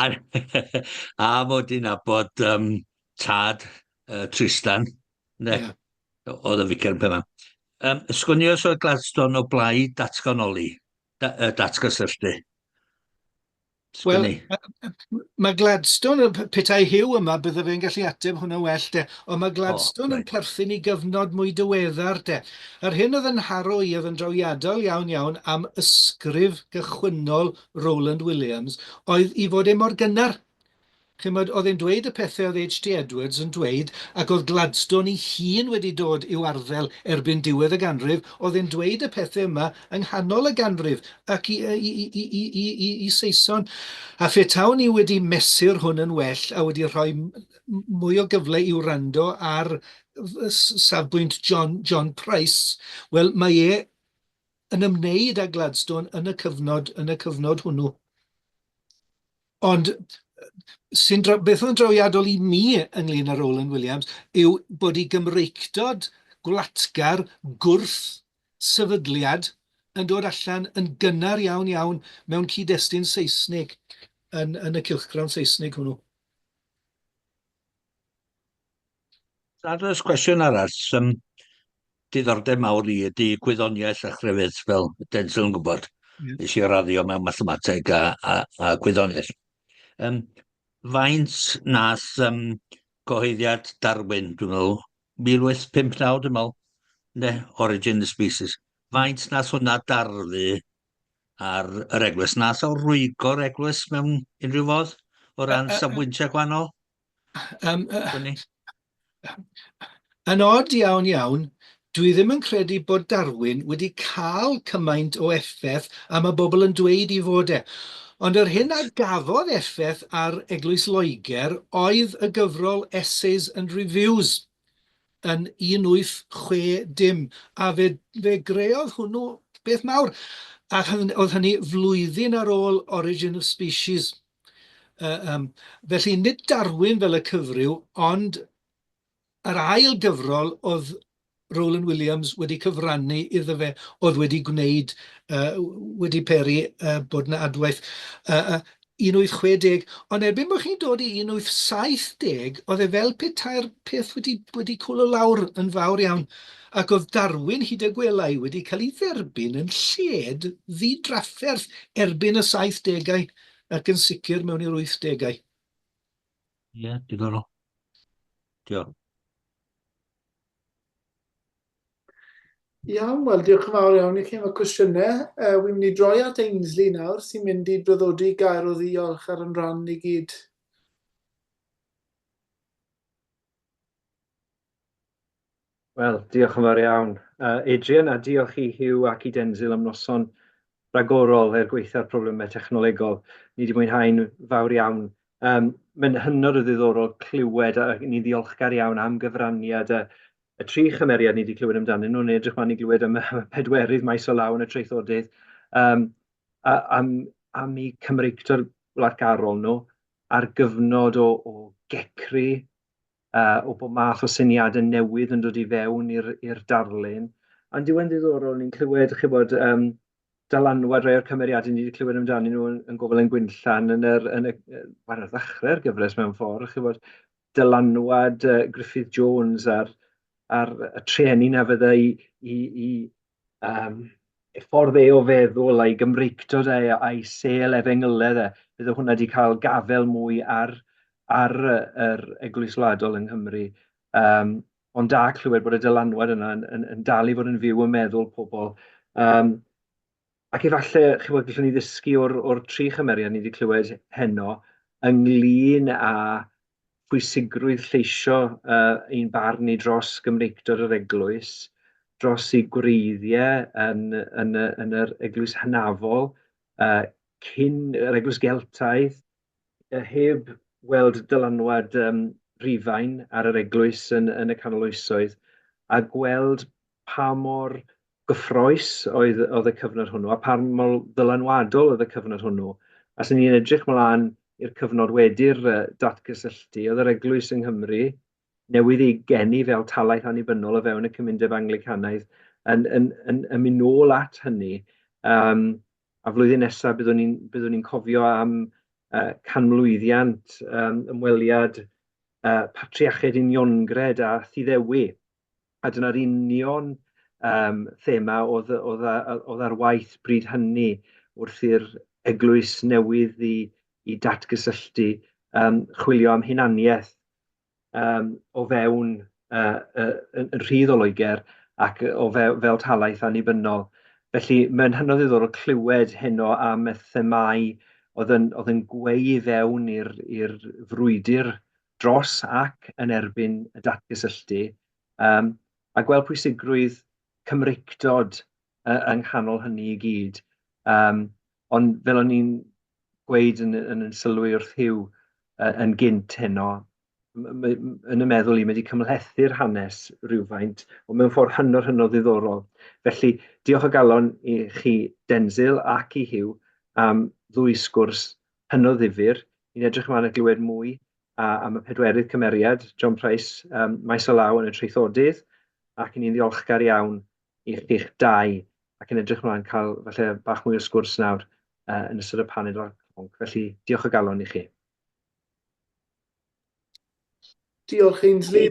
a mod i'n nabod um, tad uh, Tristan, ne, yeah. Oedd y ficer yn Bema. Um, ysgwn i os oedd Gladstone o blaid datganoli, da, datgysylltu. Wel, mae Gladstone, petai Hugh yma, bydde fe'n gallu ateb hwnna well, de. Ond mae Gladstone oh, right. yn perthyn i gyfnod mwy diweddar, de. Yr hyn oedd yn nharo i oedd yn drawiadol iawn iawn am ysgrif gychwynnol Roland Williams oedd i fod e mor gynnar. Chimod, oedd e'n dweud y pethau oedd HT Edwards yn dweud, ac oedd Gladstone ei hun wedi dod i'w arddel erbyn diwedd y ganrif, oedd e'n dweud y pethau yma yng nghanol y ganrif, ac i, i, i, i, i, i, i, i Saeson. A phetawn i wedi mesur hwn yn well a wedi rhoi mwy o gyfle i wrando ar safbwynt John, John Price, wel, mae e yn ymwneud â Gladstone yn y cyfnod, yn y cyfnod hwnnw. Ond sy'n beth oedd yn drawiadol i mi ynglyn â Roland Williams yw bod ei Gymreictod gwlatgar gwrth sefydliad yn dod allan yn gynnar iawn iawn mewn cyd-destun Seisnig yn, yn y cylchgrawn Seisnig hwnnw. Nad oes cwestiwn arall, um, diddordeb mawr i ydy gwyddoniaeth a chrefydd, fel Denzel yn gwybod. Yeah. Nes i raddio mewn mathemateg a, a, a gwyddoniaeth. Um, faint nath um, cyhoeddiad Darwin, dwi'n meddwl, 1859, dwi'n meddwl, ne, Origin of the Species. Faint nath hwnna darfu ar yr eglwys? Nath o rwygo'r eglwys mewn unrhyw fodd o ran safbwyntiau gwahanol? Um, yn odd iawn iawn, dwi ddim yn credu bod Darwin wedi cael cymaint o effaith a mae bobl yn dweud i fod e. Ond yr hyn a gafodd effaith ar Eglwys Loegr oedd y gyfrol Essays and Reviews yn 1860, a fe, fe greodd hwnnw beth mawr. A oedd hynny flwyddyn ar ôl Origin of Species. Felly nid Darwin fel y cyfryw, ond yr ail gyfrol oedd Roland Williams wedi cyfrannu iddo fe, oedd wedi gwneud, wedi peri bod 'na adwaith. 1860, ond erbyn bod chi'n dod i 1870, oedd e fel petai'r peth wedi, wedi cwlo lawr yn fawr iawn, ac oedd Darwin hyd y gwela i wedi cael ei dderbyn yn lled ddi-drafferth erbyn y 70au, ac yn sicr mewn i'r 80au. Ie, yeah, diddorol. Diolch. Iawn, wel diolch yn fawr iawn i chi am y cwestiynau. Wi'n mynd i droi at Ainsley nawr, sy'n mynd i draddodi gair o ddiolch ar yn rhan i gyd. Wel, diolch yn fawr iawn, Adrian, a diolch i Huw ac i Denzil am noson ragorol er gwaetha'r problemau technolegol. Ni wedi mwynhau'n fawr iawn. Um, mae'n hynod o ddiddorol clywed a ni'n ddiolchgar iawn am gyfraniad y, y tri chymeriad ni wedi clywed amdanyn nhw, ni'n edrych mlaen i glywed am y pedwerydd maes o law yn y traethodydd, um, a, am, am eu Cymreictod gwladgarol nhw, ar gyfnod o, o gecru, uh, o bob math o syniadau newydd yn dod i fewn i'r darlun. Ond diwedd ddiddorol, ni'n clywed, chi bod, um, dylanwad rhai o'r cymeriadau ni wedi clywed amdanyn nhw yn, yn Gofal yn Gwynllan yn yr, yn y, wel, ar ddechrau'r gyfres mewn ffordd, chi bod, dylanwad uh, Griffith Jones a'r, ar y trueni na fydde i, i, i um, ei ffordd e o feddwl a'i Gymreictod e a'i sêl efengyledd e, bydde hwnna wedi cael gafel mwy ar, ar yr Eglwys Wladol yng Nghymru. Um, ond da clywed bod y dylanwad yna yn, yn, yn dal i fod yn fyw yn meddwl pobl. Um, ac efallai, chibod, gallwn ni ddysgu o'r, or tri chymeriad ni wedi clywed heno ynglyn â phwysigrwydd lleisio uh, ein barn ni dros Gymreictod yr Eglwys, dros ei gwreiddiau yn, yn, yn yr Eglwys hynafol, uh, cyn yr Eglwys Geltaidd, heb weld dylanwad um, Rhufain ar yr eglwys yn, yn y canol oesoedd, a gweld pa mor gyffroes oedd, oedd y cyfnod hwnnw, a pa mor ddylanwadol oedd y cyfnod hwnnw. A sy'n ni'n edrych mlaen i'r cyfnod wedi'r datgysylltu, oedd yr eglwys yng Nghymru newydd ei geni fel talaith annibynnol o fewn y cymundeb Anglicanaidd yn, yn, yn, yn mynd nôl at hynny. Um, a flwyddyn nesaf byddwn ni'n byddwn ni'n cofio am uh, canmlwyddiant um, ymweliad uh, patriarchedd Uniongred a Thyddewi. A dyna'r union um, thema oedd, oedd, oedd ar waith bryd hynny wrth i'r eglwys newydd i, i datgysylltu, um, chwilio am hunaniaeth um, o fewn uh, uh, yn rhydd o Loegr ac o fe, fel talaith annibynnol. Felly mae'n hynod ddiddorol clywed heno am y themâu oedd yn, oedd yn gweu i fewn i'r frwydr dros ac yn erbyn y datgysylltu, um, a gweld pwysigrwydd Cymreictod uh, yng nghanol hynny i gyd. Um, ond fel o'n i'n gweud yn, yn, yn sylwi wrth Huw uh, yn gynt heno, yn y meddwl i, mae wedi cymhlethu'r hanes rhywfaint, ond mewn ffordd hynod hynod ddiddorol. Felly, diolch o galon i chi Denzil ac i Huw am ddwy sgwrs hynod ddifyr. Ni'n edrych ymlaen at glywed mwy a, am y pedwerydd cymeriad, John Price, um, maes o law yn y traethodydd, ac ni'n ddiolchgar iawn i chi'ch dau ac yn edrych ymlaen cael falle bach mwy o sgwrs nawr uh, yn ystod y paned o'r clonc. Felly, diolch o galon i chi. Diolch Ainsley.